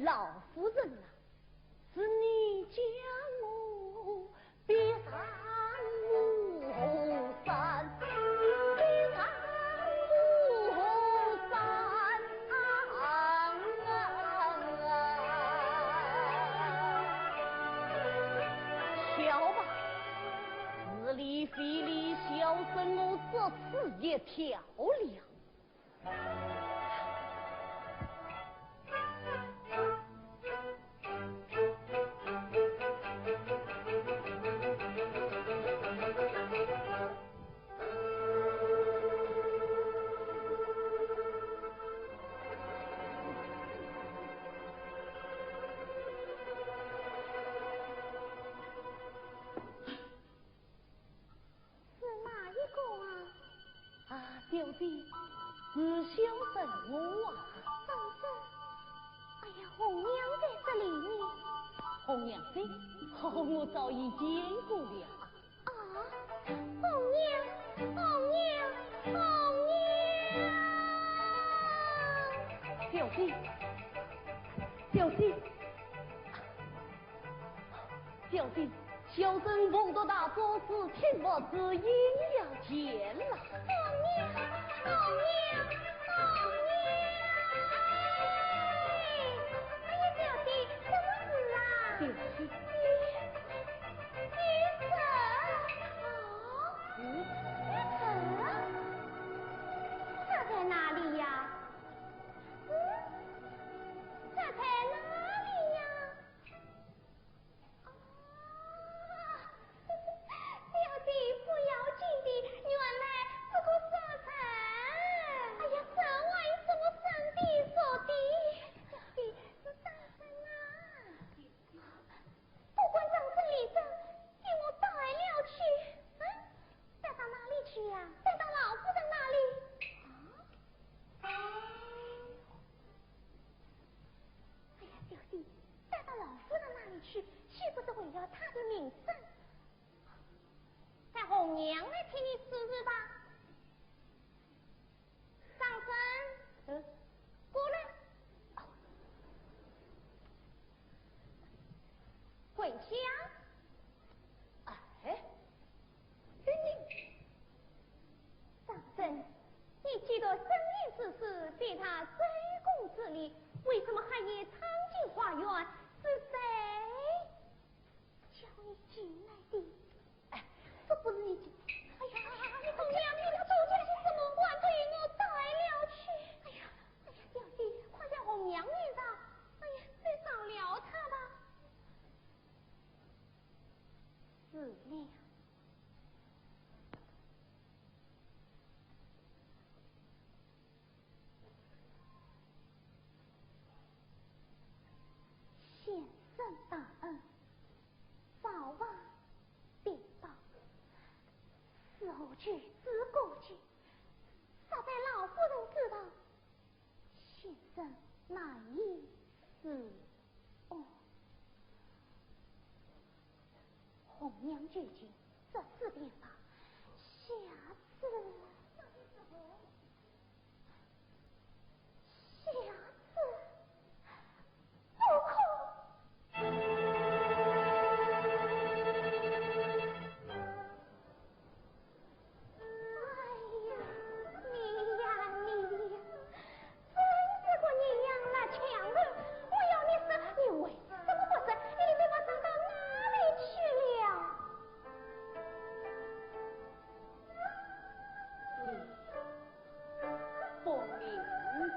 老夫人啊，是你将我 逼上五湖山，逼上五湖山。跳吧，是你非礼小生我这次也跳了。 是哪一个啊？啊，小姐，是小生我啊。怎么？哎呀，红娘在这里呢。红娘在？哦，我早已见过了。啊，红娘，红娘，红娘！小姐，小姐，小姐，有人奉读大作诗，听不知音要见了。红娘，红娘，红娘！哎呀，小姐，什么事啊？小姐。你，你这……哦，你这……这在哪里呀？嗯，这在哪里呀？ 啊，小姐，不要紧的，原来这个杀人……哎呀，这还有什么生的熟的？小姐，是杀人啊！不管张生李生，给我带了去。嗯，带到哪里去呀？带到老夫人那里。啊？ 哎呀，小姐，带到老夫人那里去，岂不是毁了她的名声？带红娘来替你说说吧。张生，嗯，过来。哦，跪下。哎，给你。张生， 你既然深意此事，对他最恭之礼，为什么还要闯进花园？是谁叫你进来的？哎，这不是你进……哎呀，你红娘，你要走进去，怎么还被我带了去？哎呀，哎呀，小姐，快叫红娘来吧。哎呀，去找了她吧。是了。 先生大恩，早晚必报。是何举止过激，若被老夫人知道，先生难以自哦。 红娘求情，这是便法，下次，下次不可。哎呀，你呀，你呀， 真是个人样辣腔儿！我要你说，你为什么不说？你的嘴巴伸到哪里去了？你不明白，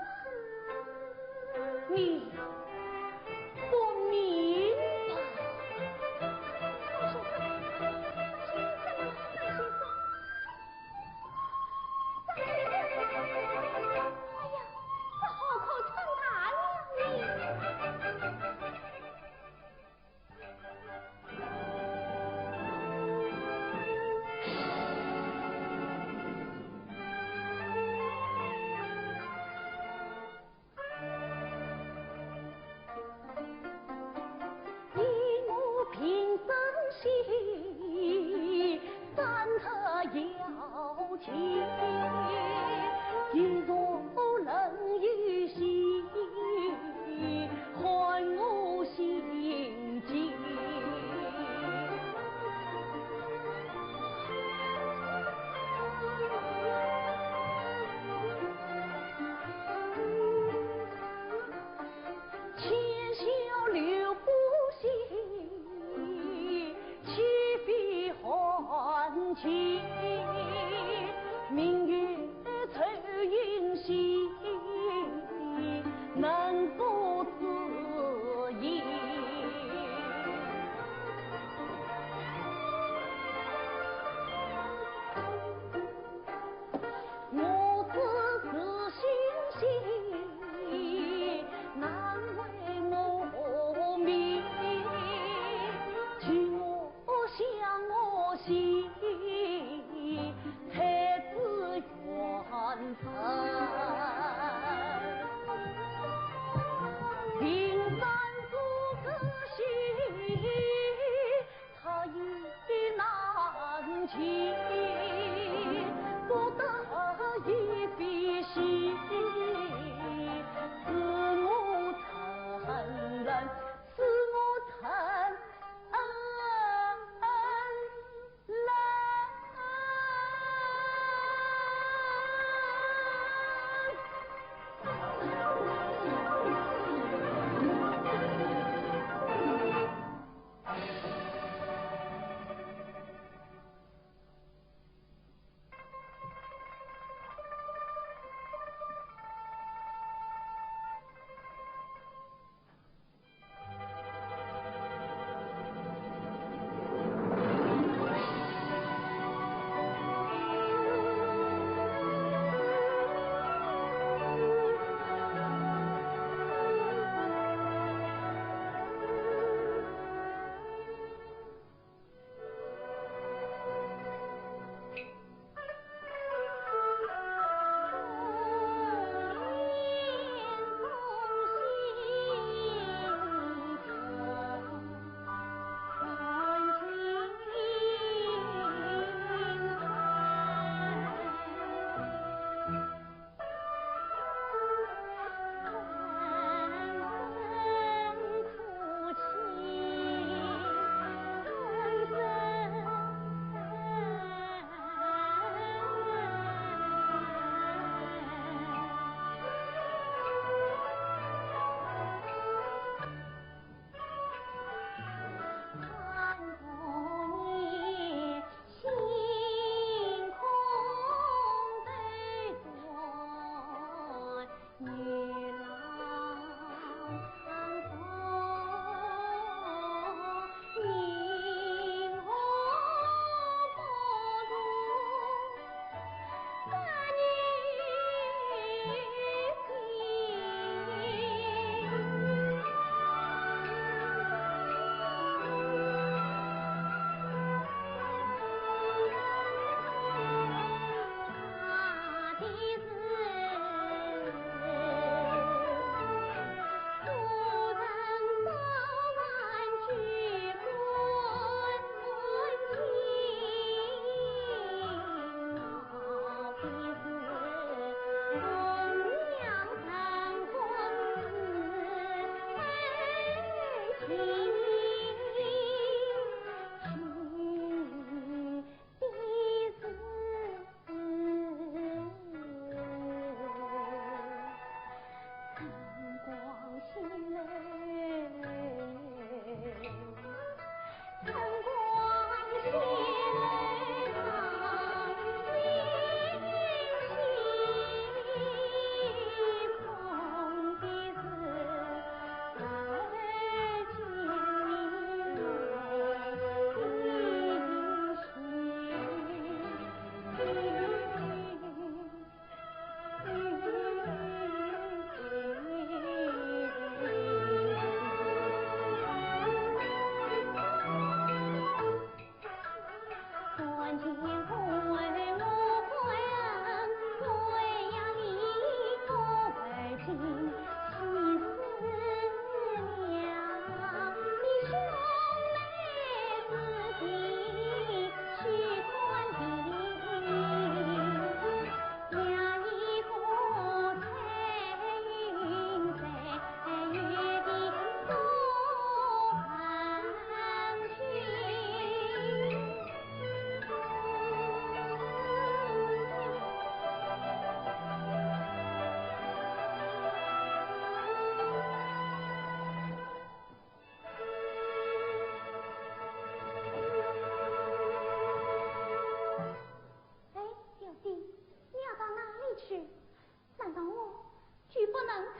你不明白。张先生，张先生。 哎呀，这好口称大了你！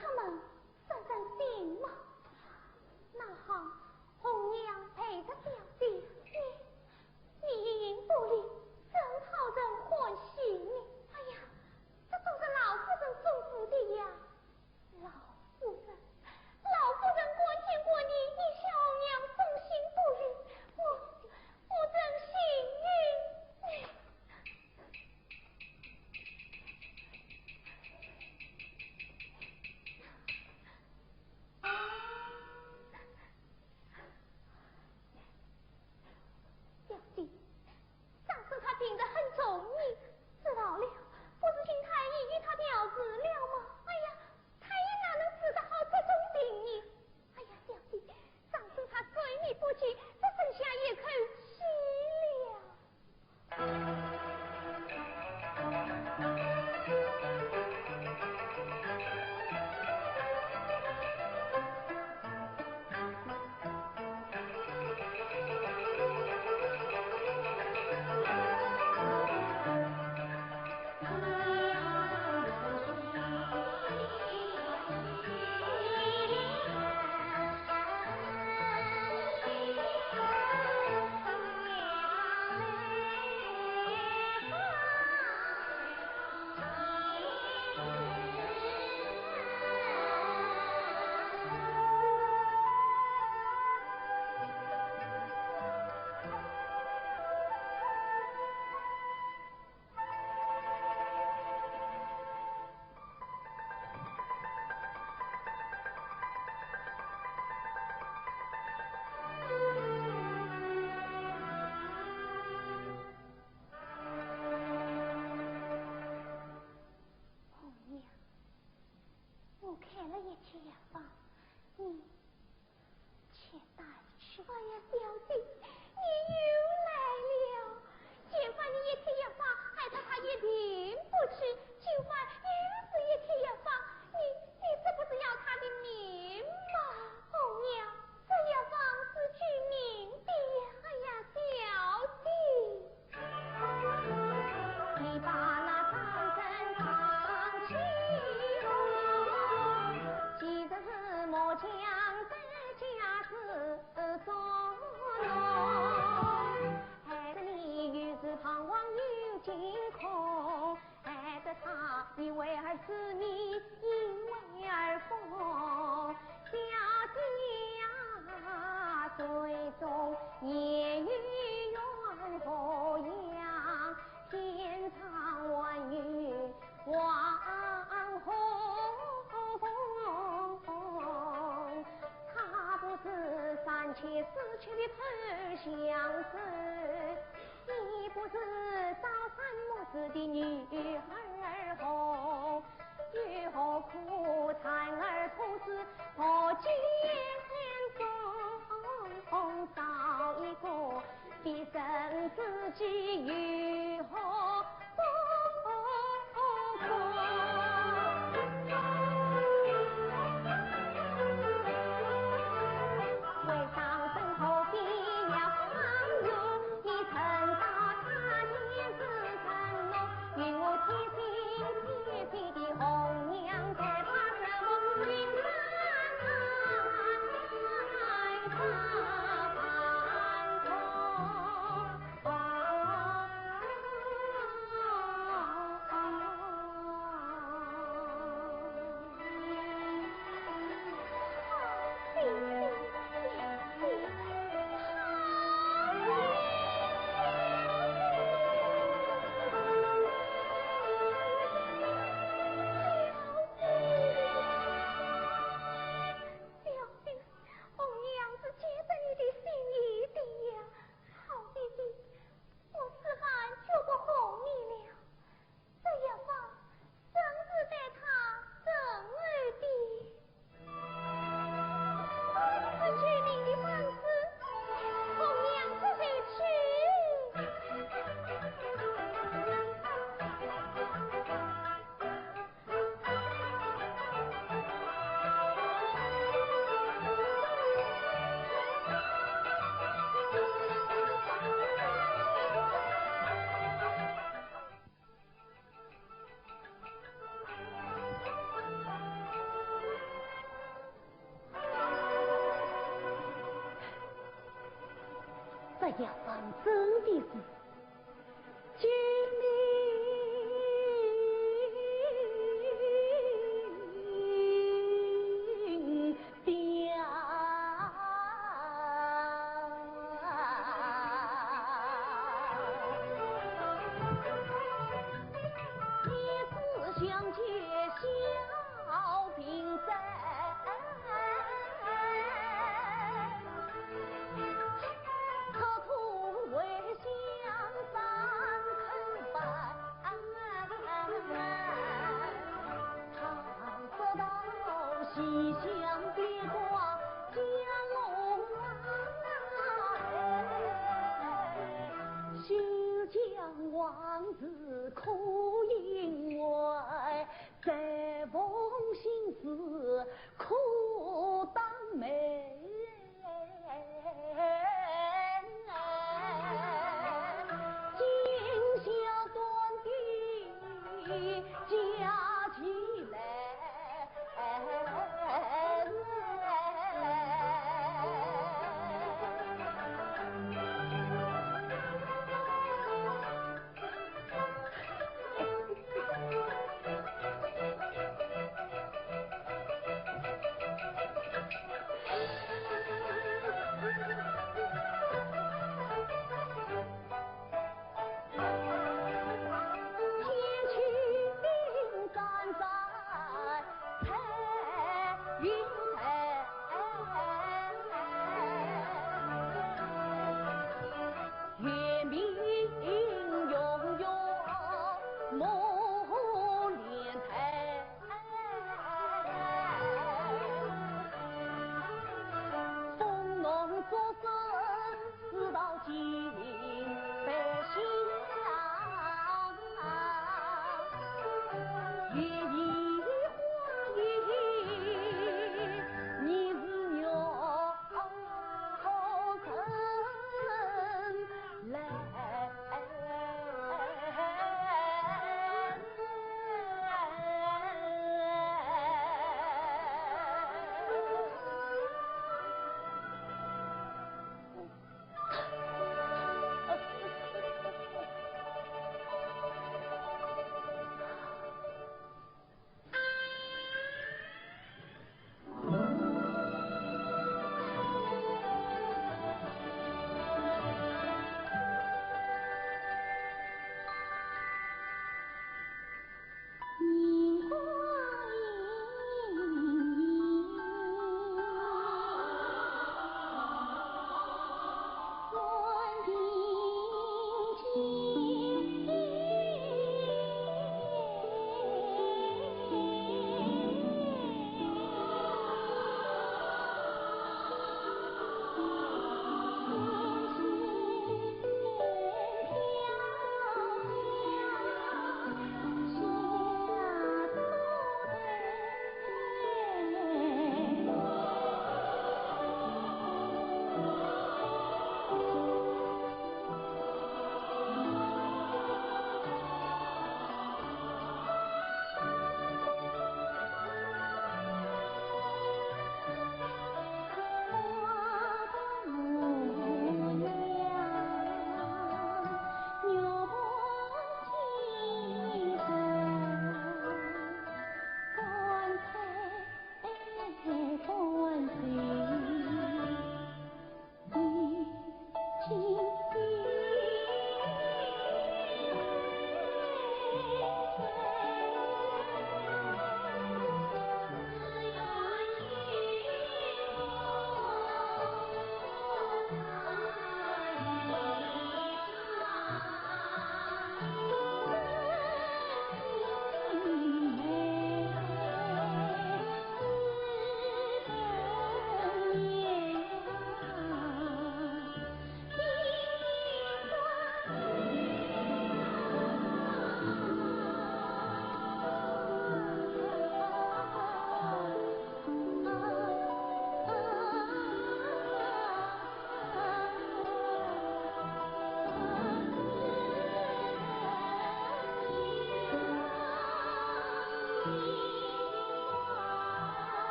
出门散散心嘛。那好，红娘陪着小姐，你，你一言不理，真讨人欢喜呢。哎呀，这都是老夫人吩咐的呀。老夫人，老夫人关心过你，你叫红娘称心不语，我，我真心疼。 小姐，张生他平日很重你，知道了，不是听太医与他调治了吗？哎呀，太医哪能治得好这种病呢？哎呀，小姐，张生他对你不起，只剩下一口气了。 红娘，我开了一帖药方，你 且带去。哎呀，小姐，你又来了。嫌烦你一帖药方，害得他一病不起，今晚又是一帖药方，你，你这不是要他的命吗？红娘，这药方是救命的呀。哎呀，小姐。 你把那张生藏起来，其实是末将在家之中。害得你又是彷徨又惊恐，害得他以为儿子你意为儿疯。小姐呀，最终也有冤何样， 天上还有王后凤，她不是三妻四妾的投降手，也不是朝三暮四的女儿红，又何苦产儿痛死婆家中，找一个 别生自己又何苦？为张生何必要伤心？你曾道他年是成龙，与我天心天地的红娘，在他什么名山上山上山中。小姐，红娘是绝对要当真的是救命的啊！你只想借小平山。 刻苦回乡三更半。常说到西厢别挂佳龙啊，休讲往事苦萦回， 再逢新事苦当眉。今宵短的佳期来。天气冰山在 彩云彩，月明永远木莲台。风浓竹声 知道今非昔啊，一花一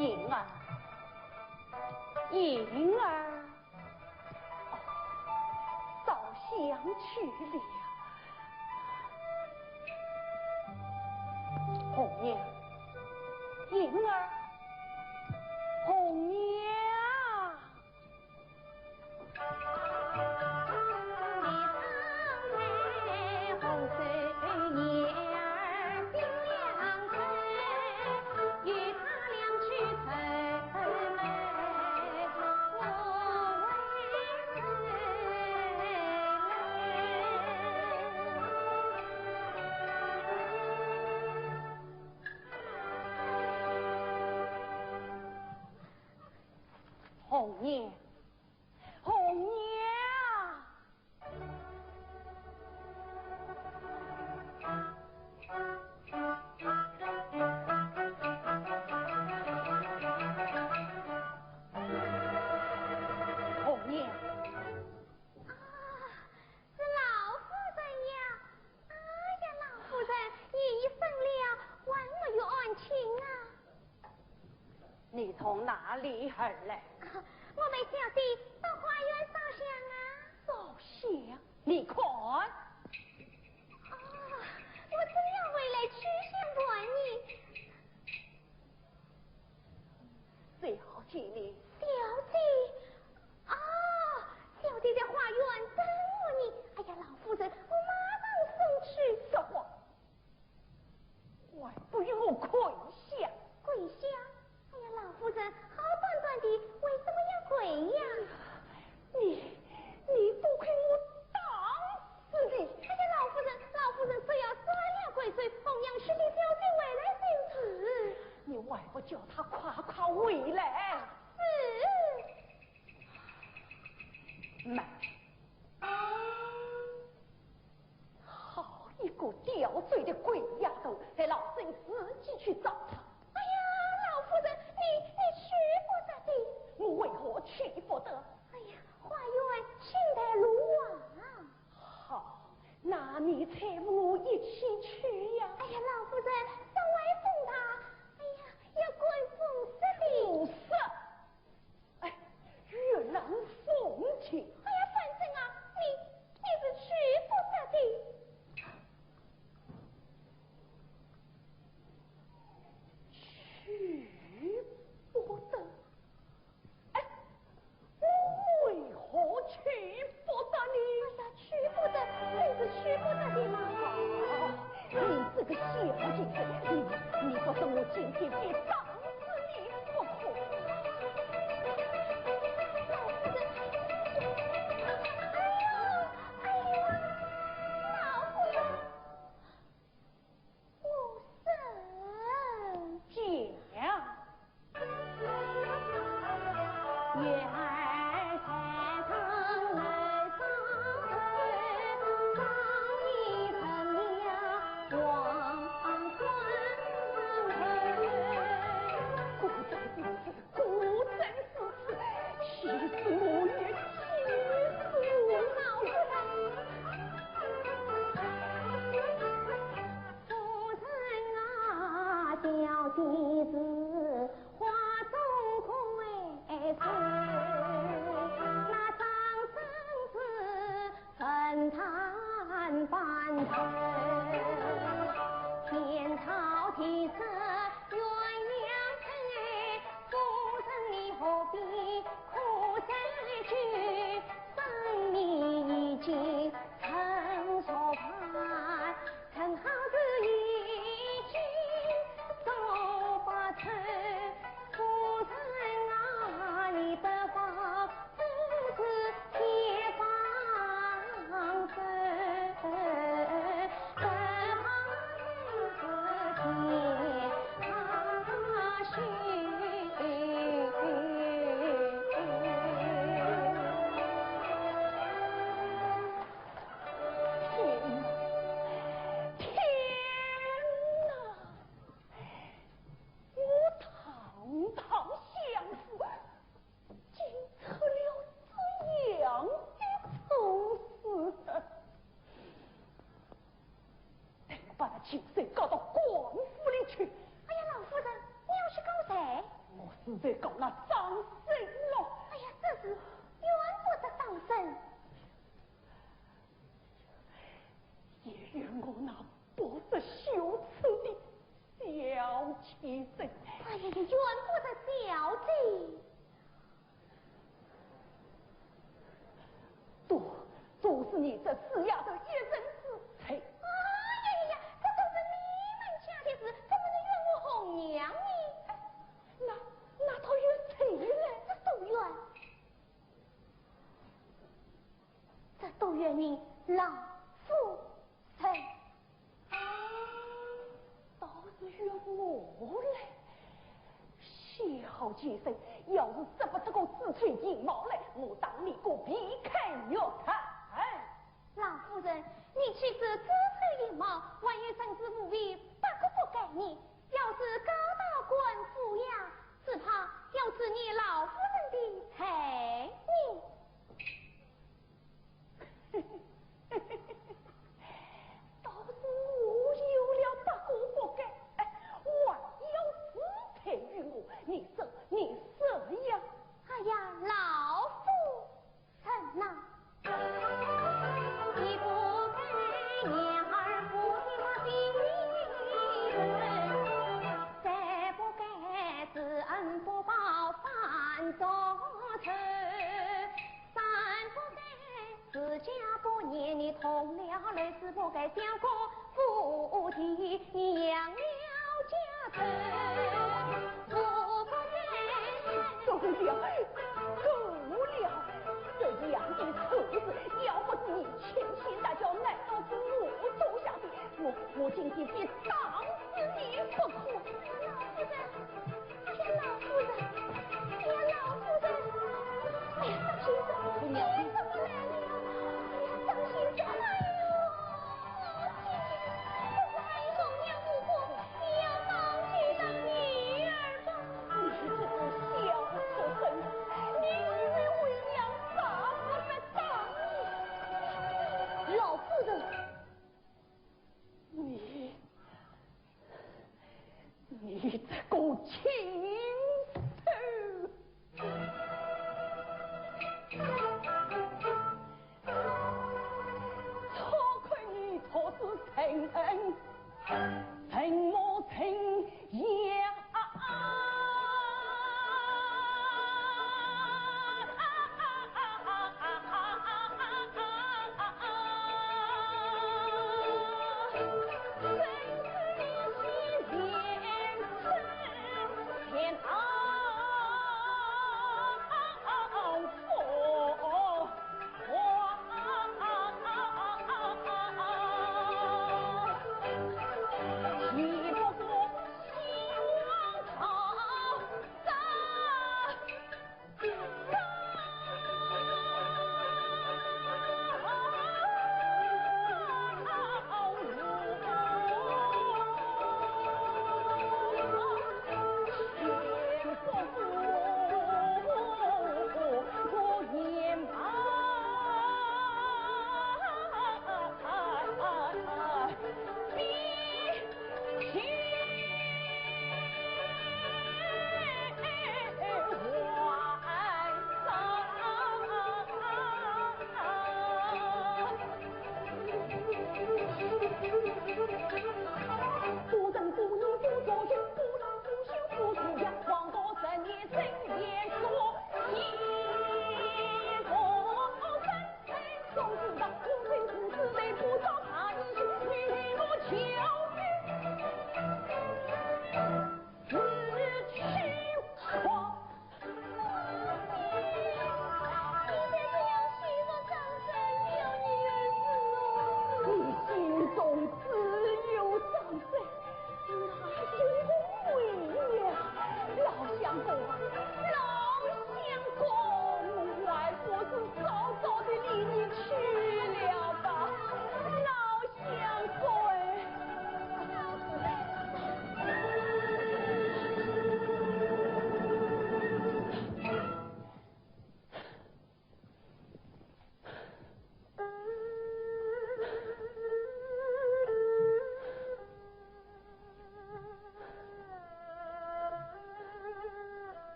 银儿，银儿，哦，早想去了。红娘，银儿，红娘。 红娘，红娘。红娘。啊，是老夫人呀！哎呀，老夫人，夜已深了，还没有安寝啊。 你从哪里而来？啊，我陪小姐到花园烧香啊。烧香？你看。啊，我正要回来去相还呢。小姐呢？小姐？啊，小姐在花园等我呢。哎呀，老夫人，我马上送去。说话。 还不与我跪下！跪下？哎呀，老夫人，好端端的，为什么要跪呀？你，你不给我打死你！哎呀，老夫人，老夫人，这要斩了贵手，红娘去接小姐回来就是。你还不叫她快快回来？是。慢。 好一个刁嘴的鬼丫头，待老身自己去找她。哎呀，老夫人，你，你去不得的。我为何去不得？哎呀，花园请待路啊。好，那你搀扶我一起去呀。哎呀，老夫人，这外风大，哎呀，要刮风湿的。不是。 哎，月冷风清。哎呀，反正啊，你，你是去不得的。去不得？哎，我为何去不得呢？哎呀，去不得，就是去不得的嘛。 你这个小贱人，你，你不说我今天非打死你不可。哎呀，哎呀，老夫人，我生气。讲。 夫人啊，小姐是花中魁首，那张生是神探班头，天朝地设鸳鸯对，夫人你何必苦再求，生米已经成熟饭。 陈好是已经做不出，夫人啊，你等就告那张生了。哎呀，这事怨不得张生。也怨我那不识羞耻的小贱人。哎呀，也怨不得小姐。 都，都是你这死丫头一人之罪。哎呀呀呀，这都是你们家的事，怎么能怨我红娘呢？哎，那，那倒怨谁呢？这都怨，这都怨你老夫人。 啊，倒是怨我嘞。小贱人，要是说不出个自吹自擂来，我打你个皮开肉绽。老夫人，你岂止自吹自擂，还有甚至无非八个不该呢。要是告到官府呀，只怕要治你老夫人的罪呢。 倒是我有了八个不该，哎，还要自吹自擂，你说，你说呀？哎呀，老夫人呐，一不该，二不该，三不该，知恩不报反作仇。 三不该，自家不念你痛了来，四不该，想过不提，你扬了家仇。五不该，够了，够了，这样的丑事，要不是你千千大叫，难道是我做下的？我，我今天非打死你不可。老夫人， 哎呀，老夫人，哎呀，老夫人，哎呀，张先生，你怎么来了？哎呀，张先生，哎呦，老姐姐。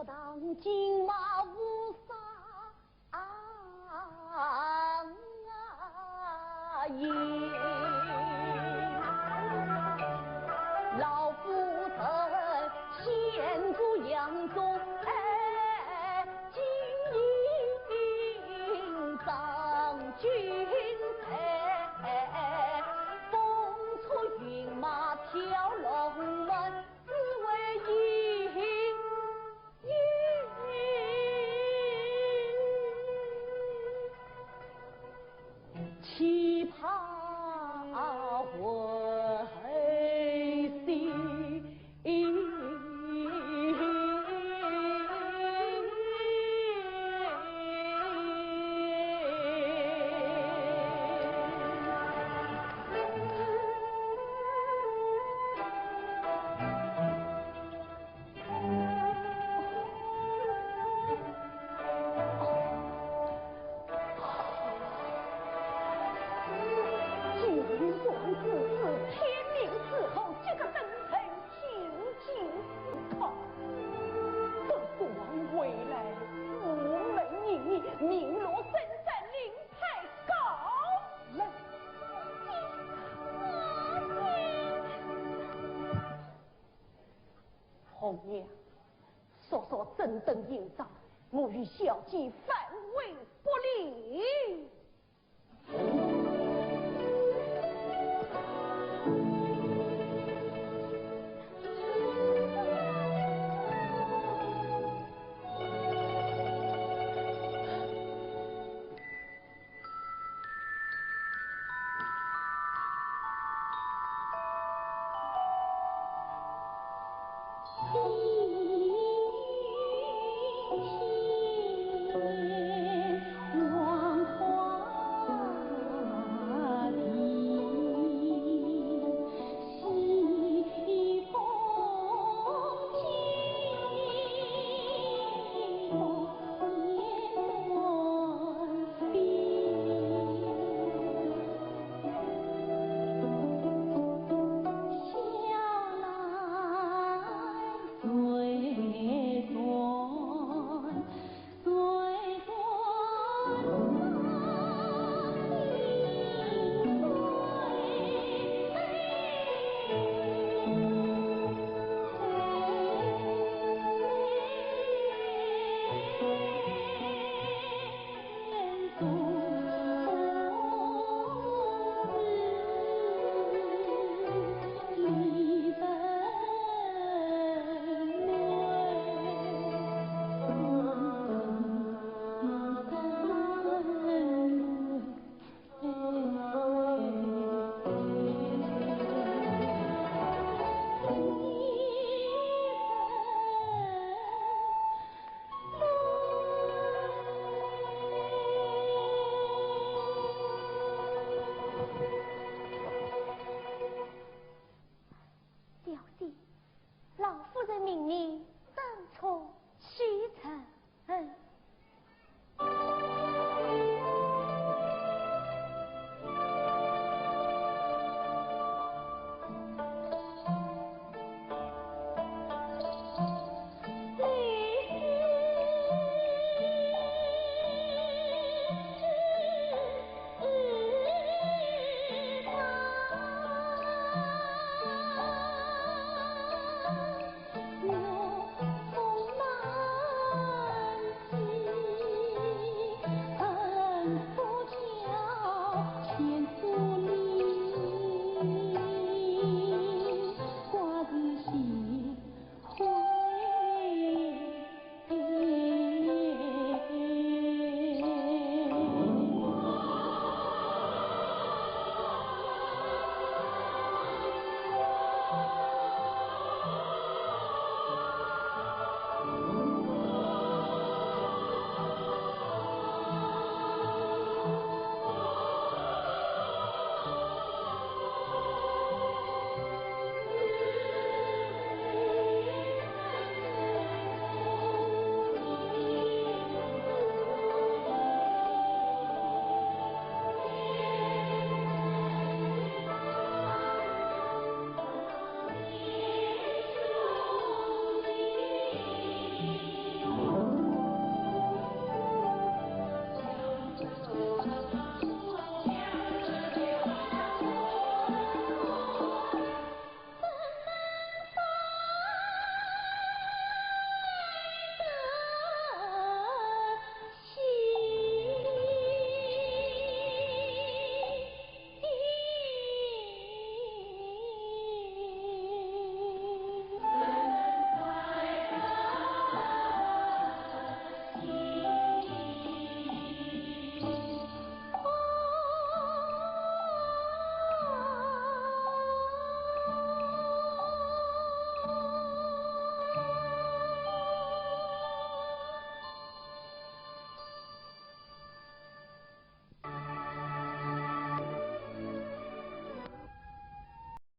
当今嘛无啥啊也。老夫人现住杨宗，哎，金印上君哎，风车云马跳龙门。 只为一一奇葩回心。 既然如此，天命之后，这个等候情景可。等国王回来，午门迎迎，鸣锣声声，令牌高。来。红娘，速速整顿行装，我与小姐反悔不理。